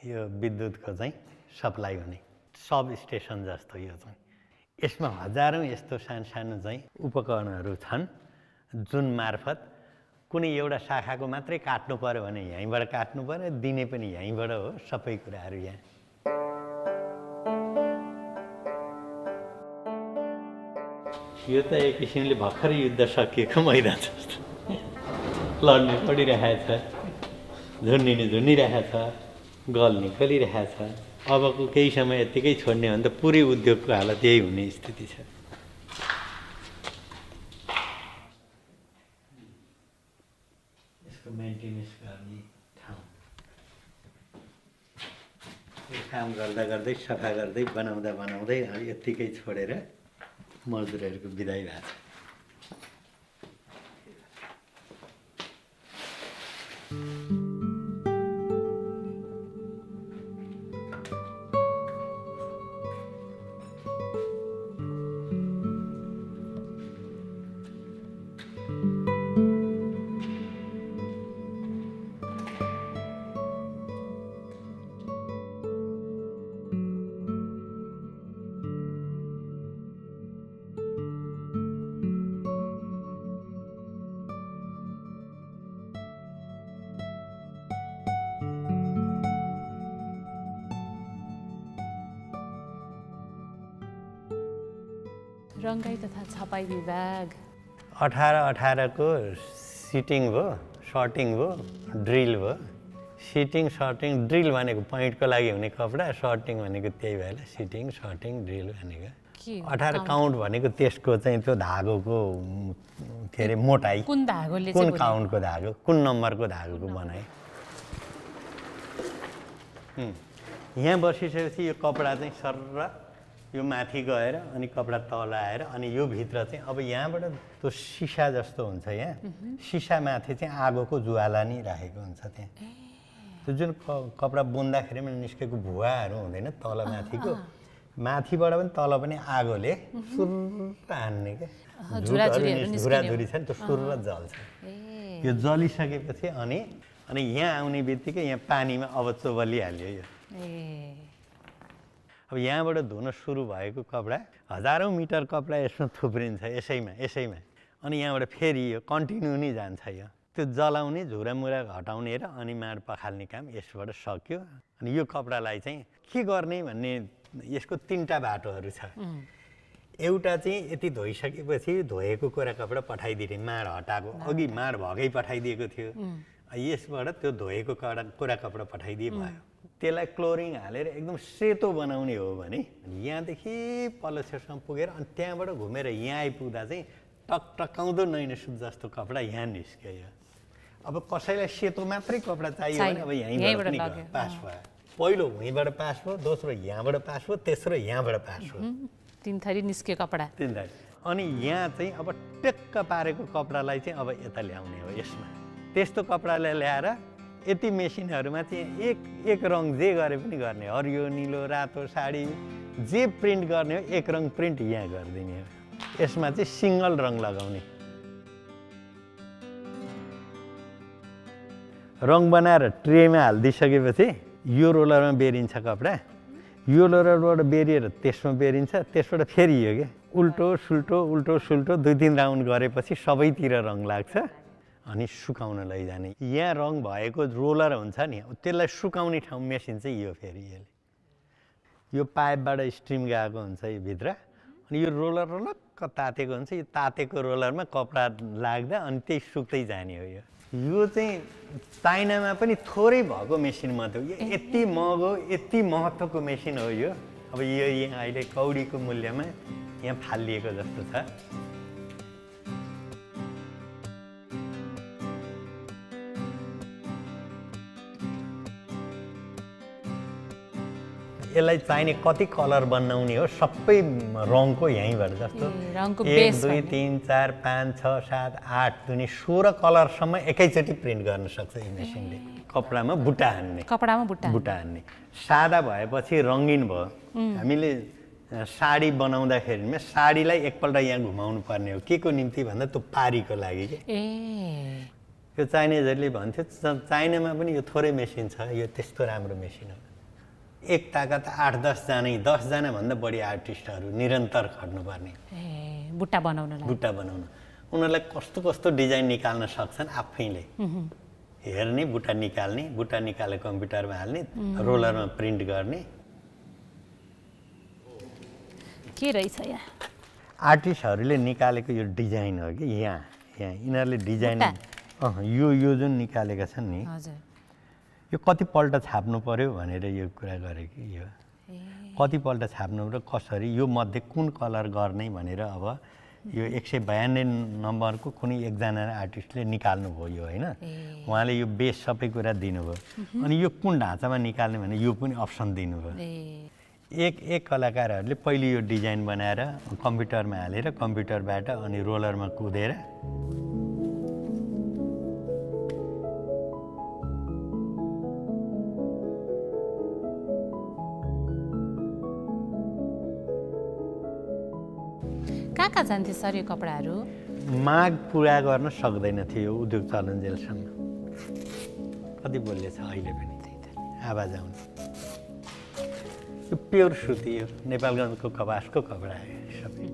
यो विद्युतको चाहिँ सप्लाई हुने सब स्टेसन जस्तो यो चाहिँ। यसमा हजारौँ यस्तो सानो चाहिँ उपकरणहरू छन् जुन मार्फत कुनै एउटा शाखाको मात्रै काट्नु पर्यो भने यहीँबाट काट्नु पर्यो, दिने पनि यहीँबाट हो। सबै कुराहरू यहाँ यो त एक किसिमले भर्खरै युद्ध सकिएको मैदान जस्तो लड्ने पडिरहेछ, झुन्डिरहेछ, गल्ने खोलिरहेछ। अबको केही समय यत्तिकै छोड्ने भने त पुरै उद्योगको हालत यही हुने स्थिति छ। यसको मेन्टेनेन्स गर्ने ठाउँ काम गर्दै सफा गर्दै बनाउँदै यत्तिकै छोडेर मजदुरहरूको बिदाई भएको छ। रङ्गाई तथा छपाई विभाग 18 को सिटिङ भयो, सर्टिङ भयो, ड्रिल भयो। सिटिङ सर्टिङ ड्रिल भनेको पोइन्टको लागि हुने कपडा, सर्टिङ भनेको त्यही भएर सिटिङ सर्टिङ ड्रिल भनेको। 18 काउन्ट भनेको त्यसको चाहिँ त्यो धागोको के अरे मोटाइ, कुन धागोले कुन काउन्टको धागो, कुन नम्बरको धागोको बनाए। यहाँ बसिसकेपछि यो कपडा चाहिँ सर्र यो माथि गएर अनि कपडा तल आएर अनि यो भित्र चाहिँ अब यहाँबाट त्यो सिसा जस्तो हुन्छ। यहाँ सिसा माथि चाहिँ आगोको ज्वाला नि राखेको हुन्छ। त्यहाँ त्यो जुन कपडा बुन्दाखेरि पनि निस्केको भुवाहरू हुँदैन तल माथिको, माथिबाट पनि तल पनि आगोले सुर्र हान्ने क्या झुराझुरी छ नि त्यो सुर्र जल्छ। यो जलिसकेपछि अनि यहाँ आउने बित्तिकै यहाँ पानीमा अब चोबलिहाल्यो यो। अब यहाँबाट धुन सुरु भएको कपडा हजारौँ मिटर कपडा यसमा थुप्रिन्छ यसैमा। अनि यहाँबाट फेरि यो कन्टिन्यू नै जान्छ। यो त्यो जलाउने झुरामुरा हटाउने र अनि माड पखाल्ने काम यसबाट सक्यो। अनि यो कपडालाई चाहिँ के गर्ने भन्ने यसको 3टा बाटोहरू छ। एउटा चाहिँ यति धोइसकेपछि धोएको कोरा कपडा पठाइदिने, माड हटाएको अघि माड भएकै पठाइदिएको थियो, यसबाट त्यो धोएको कोरा कपडा पठाइदिए भयो। त्यसलाई क्लोरिन हालेर एकदम सेतो बनाउने हो भने यहाँदेखि पल्लो छेउसम्म पुगेर अनि त्यहाँबाट घुमेर यहाँ आइपुग्दा चाहिँ टकटकाउँदो नैनसुत जस्तो कपडा यहाँ निस्क्यो। अब कसैलाई सेतो मात्रै कपडा चाहियो भने अब यहीँबाट पनि पास भयो। पहिलो वहीँबाट पास भयो, दोस्रो यहाँबाट पास भयो, तेस्रो यहाँबाट पास भयो। 3 थरी निस्क्यो कपडा। 3 थरी। अनि यहाँ चाहिँ अब टेक्क पारेको कपडालाई चाहिँ अब यता ल्याउने हो। यसमा त्यस्तो कपडालाई ल्याएर यति मेसिनहरूमा चाहिँ एक रङ जे गरे पनि गर्ने, हरियो निलो रातो साडी जे प्रिन्ट गर्ने हो एक रङ प्रिन्ट यहाँ गरिदिने हो। यसमा चाहिँ सिङ्गल रङ लगाउने। रङ बनाएर ट्रेमा हालिदिइसकेपछि यो रोलरमा बेरिन्छ कपडा, यो रोलरबाट बेरिएर त्यसमा बेरिन्छ, त्यसबाट फेरि यो क्या उल्टो सुल्टो उल्टो सुल्टो 2-3 राउन्ड गरेपछि सबैतिर रङ लाग्छ। अनि सुकाउन लैजाने। यहाँ रङ भएको रोलर हुन्छ नि त्यसलाई सुकाउने ठाउँ मेसिन चाहिँ यो। फेरि यसले यो पाइपबाट स्ट्रिम गएको हुन्छ यो भित्र, अनि यो रोलर लक्क तातेको हुन्छ। यो तातेको रोलरमा कपडा लाग्दा अनि त्यही सुक्दै जाने हो। यो चाहिँ चाइनामा पनि थोरै भएको मेसिन मात्रै हो। यो यति महँगो यति महत्त्वको मेसिन हो यो। अब यो यहाँ अहिले कौडीको मूल्यमा यहाँ फालिएको जस्तो छ। यसलाई चाहिने कति कलर बनाउने हो सबै रङको यहीँबाट जस्तो 1 2 3 4 5 6 7 8 दुनी 16 कलरसम्म एकैचोटि प्रिन्ट गर्न सक्छ यो मेसिनले। कपडामा बुट्टा हान्ने, कपडामा बुट्टा हान्ने। सादा भएपछि रङ्गिन भयो। हामीले साडी बनाउँदाखेरि साडीलाई एकपल्ट यहाँ घुमाउनु पर्ने हो। के को निम्ति भन्दा त्यो पारीको लागि के। यो चाइनिजहरूले भन्थ्यो चाइनामा पनि यो थोरै मेसिन छ, यो त्यस्तो राम्रो मेसिन हो। एक ताकत 8-10 जना 10 जना भन्दा बढी आर्टिस्टहरू निरन्तर खट्नुपर्ने बुट्टा बनाउन। उनीहरूलाई कस्तो कस्तो डिजाइन निकाल्न सक्छन् आफैले। हेर्ने, बुट्टा निकाल्ने, बुट्टा निकालेर कम्प्युटरमा हाल्ने, रोलरमा प्रिन्ट गर्ने। के रहेछ यहाँ आर्टिस्टहरूले निकालेको यो डिजाइन हो कि यहाँ यिनीहरूले डिजाइन यो जुन निकालेका छन् नि यो कतिपल्ट छाप्नु पर्यो भनेर यो कुरा गरे कि यो कतिपल्ट छाप्नु र कसरी यो मध्ये कुन कलर गर्ने भनेर अब यो 192 नम्बरको कुनै एकजना आर्टिस्टले निकाल्नु भयो हैन। उहाँले यो बेस सबै कुरा दिनुभयो। अनि यो कुन ढाँचामा निकाल्ने भने यो पनि अप्सन दिनुभयो। एक कलाकारहरूले पहिले यो डिजाइन बनाएर कम्प्युटरमा हालेर कम्प्युटरबाट अनि रोलरमा कुदेर कहाँ जान्थे सर यो कपडाहरू? माग पुरा गर्न सक्दैन थियो यो उद्योग चलुन्जेलसम्म। कति बोल्ने छ अहिले पनि आवाज आउँछ। यो प्योर सुती हो, नेपालगञ्जको कपासको कपडा हो सबै।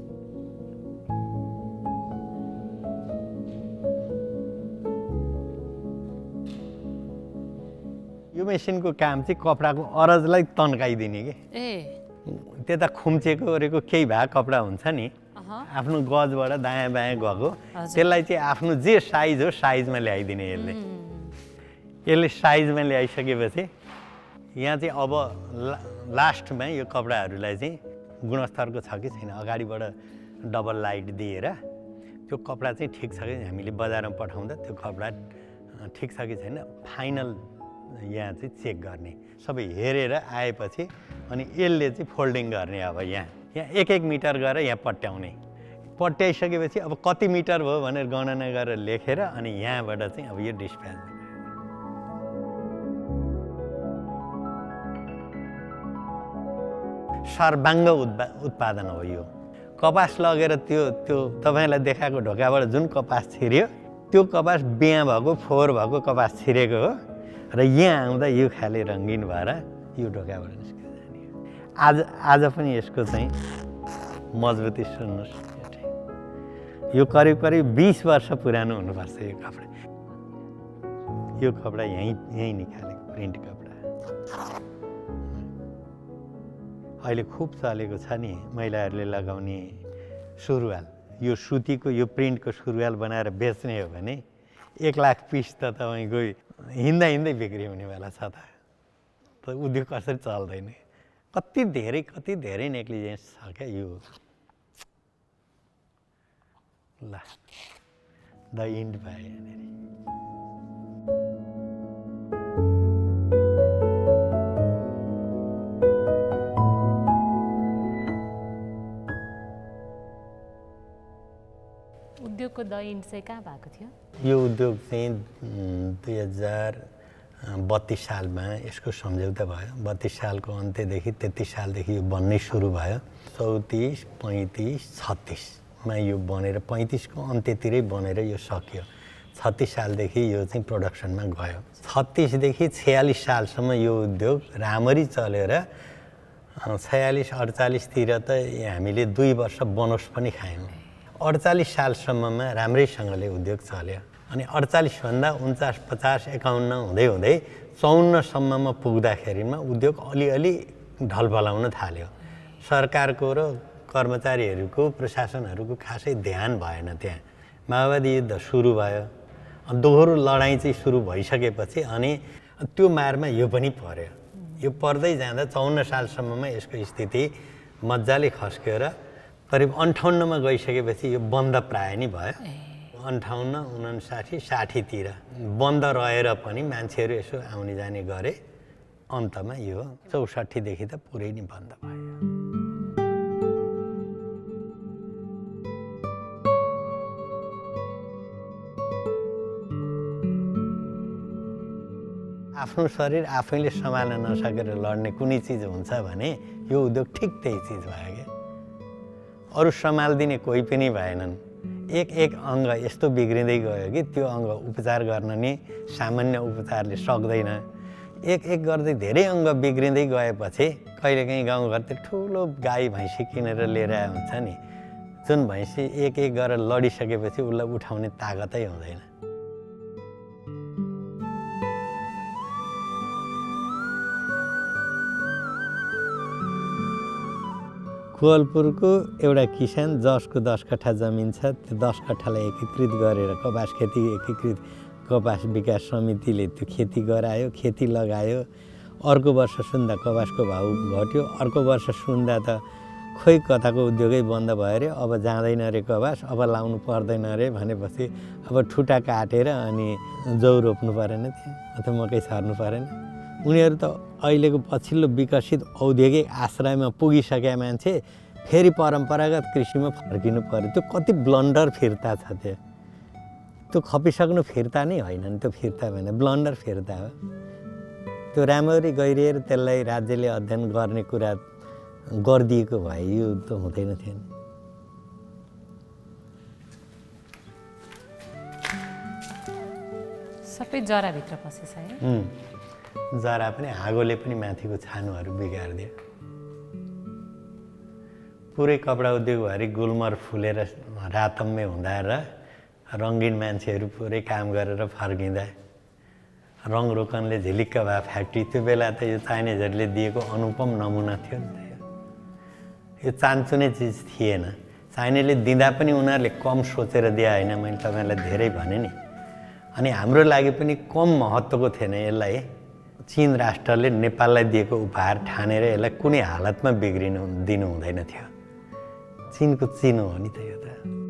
यो मेसिनको काम चाहिँ कपडाको अरजलाई तन्काइदिने के। त्यता खुम्चेको ओरेको केही भाग कपडा हुन्छ नि आफ्नो गजबाट दायाँ बायाँ गएको त्यसलाई चाहिँ आफ्नो जे साइज हो साइजमा ल्याइदिने यसले साइजमा ल्याइसकेपछि यहाँ चाहिँ अब लास्टमा यो कपडाहरूलाई चाहिँ गुणस्तरको छ कि छैन अगाडिबाट डबल लाइट दिएर त्यो कपडा चाहिँ ठिक छ कि हामीले बजारमा पठाउँदा त्यो कपडा ठिक छ कि छैन फाइनल यहाँ चाहिँ चेक गर्ने। सबै हेरेर आएपछि अनि यसले चाहिँ फोल्डिङ गर्ने। अब यहाँ 1-1 मिटर गरेर यहाँ पट्याइसकेपछि अब कति मिटर भयो भनेर गणना गरेर लेखेर अनि यहाँबाट चाहिँ अब यो डिस्प्याच सर्वाङ्ग उत्पादन हो यो। कपास लगेर त्यो तपाईँलाई देखाएको ढोकाबाट जुन कपास छिर्यो त्यो कपास बिहा भएको फोहोर भएको कपास छिरेको हो र यहाँ आउँदा यो खाले रङ्गिन भएर यो ढोकाबाट निस्केर जाने हो। आज पनि यसको चाहिँ मजबुती सुन्नुहोस्। यो करिब 20 वर्ष पुरानो हुनुपर्छ यो कपडा। यो कपडा यहीँ निकालेको प्रिन्ट कपडा। अहिले खुब चलेको छ नि महिलाहरूले लगाउने सुरुवाल, यो सुतीको यो प्रिन्टको सुरुवाल बनाएर बेच्ने हो भने 1 लाख पिस त तपाईँको हिँड्दै बिक्री हुनेवाला छ त। उद्योग कसरी चल्दैन। कति धेरै नेग्लिजेन्स छ क्या यो। ल द इन्ड भयो यहाँनिर। उद्योगको द इन्ड चाहिँ कहाँ भएको थियो? यो उद्योग चाहिँ 2032 सालमा यसको सम्झौता भयो। 32 सालको अन्त्यदेखि 33 सालदेखि यो बन्नै सुरु भयो। 34, 35, 36 मा यो बनेर 35 को अन्त्यतिरै बनेर यो सकियो। 36 सालदेखि यो चाहिँ प्रोडक्सनमा गयो। 36 देखि 46 सालसम्म यो उद्योग राम्ररी चलेर 46-48 तिर त हामीले 2 वर्ष बोनस पनि खायौँ। 48 सालसम्ममा राम्रैसँगले उद्योग चल्यो। अनि 48 भन्दा 49, 50, 51 हुँदै 54 सम्ममा पुग्दाखेरिमा उद्योग अलिअलि ढलबलाउन थाल्यो। सरकारको र कर्मचारीहरूको प्रशासनहरूको खासै ध्यान भएन। त्यहाँ माओवादी युद्ध सुरु भयो। दोहोरो लडाइँ चाहिँ सुरु भइसकेपछि अनि त्यो मारमा यो पनि पर्यो। यो पर्दै जाँदा 54 सालसम्ममा यसको स्थिति मजाले खस्क्यो र करिब 58 मा गइसकेपछि यो बन्द प्राय नै भयो। 58, 59, 60 तिर बन्द रहेर पनि मान्छेहरू यसो आउने जाने गरे। अन्तमा यो 64 देखि त पुरै नै बन्द भयो। आफ्नो शरीर आफैले सम्हाल्न नसकेर लड्ने कुनै चिज हुन्छ भने यो उद्योग ठिक त्यही चिज भयो क्या। अरू सम्हाल्दिने कोही पनि भएनन्। एक अङ्ग यस्तो बिग्रिँदै गयो कि त्यो अङ्ग उपचार गर्न नि सामान्य उपचारले सक्दैन। एक गर्दै धेरै अङ्ग बिग्रिँदै गएपछि कहिलेकाहीँ गाउँघरतिर ठुलो गाई भैँसी किनेर लिएर हुन्छ नि, जुन भैँसी एक गरेर लडिसकेपछि उसलाई उठाउने तागतै हुँदैन। कोवलपुरको एउटा किसान जसको 10 कट्ठा जमिन छ, त्यो 10 कट्ठालाई एकीकृत गरेर कपास खेती एकीकृत कपास विकास समितिले त्यो खेती गरायो, खेती लगायो। अर्को वर्ष सुन्दा कपासको भाउ घट्यो। अर्को वर्ष सुन्दा त खोइ कताको उद्योगै बन्द भयो अरे, अब जाँदैन अरे कपास, अब लाउनु पर्दैन अरे भनेपछि अब ठुटा काटेर अनि जौ रोप्नु परेन त्यहाँ अथवा मकै छर्नु परेन। उनीहरू त अहिलेको पछिल्लो विकसित औद्योगिक आश्रयमा पुगिसके मान्छे फेरि परम्परागत कृषिमा फर्किनु पर्यो। त्यो कति ब्लन्डर फिर्ता छ त्यो। त्यो खपिसक्नु फिर्ता नै होइन नि, त्यो फिर्ता भएन, ब्लन्डर फिर्ता हो। त्यो राम्ररी गइरहेर त्यसलाई राज्यले अध्ययन गर्ने कुरा गरिदिएको भए यो त हुँदैन थियो नि। सबै जराभित्र पसेछ है। जरा पनि हाँगोले पनि माथिको छानुहरू बिगारिदियो। पुरै कपडा उद्योगभरि गुलमर फुलेर रातम्य हुँदा र रङ्गीन मान्छेहरू पुरै काम गरेर फर्किँदा रङ रोकनले झिलिक्क भए फ्याक्ट्री, त्यो बेला त यो चाइनिजहरूले दिएको अनुपम नमुना थियो नि त। यो चान्चुने चिज थिएन। चाइनाले दिँदा पनि उनीहरूले कम सोचेर दिए होइन, मैले तपाईँलाई धेरै भने नि। अनि हाम्रो लागि पनि कम महत्त्वको थिएन यसलाई। चीन राष्ट्रले नेपाललाई दिएको उपहार ठानेर यसलाई कुनै हालतमा बिग्रिनु दिनु हुँदैन थियो। चीनको चीन हो नि त यो त।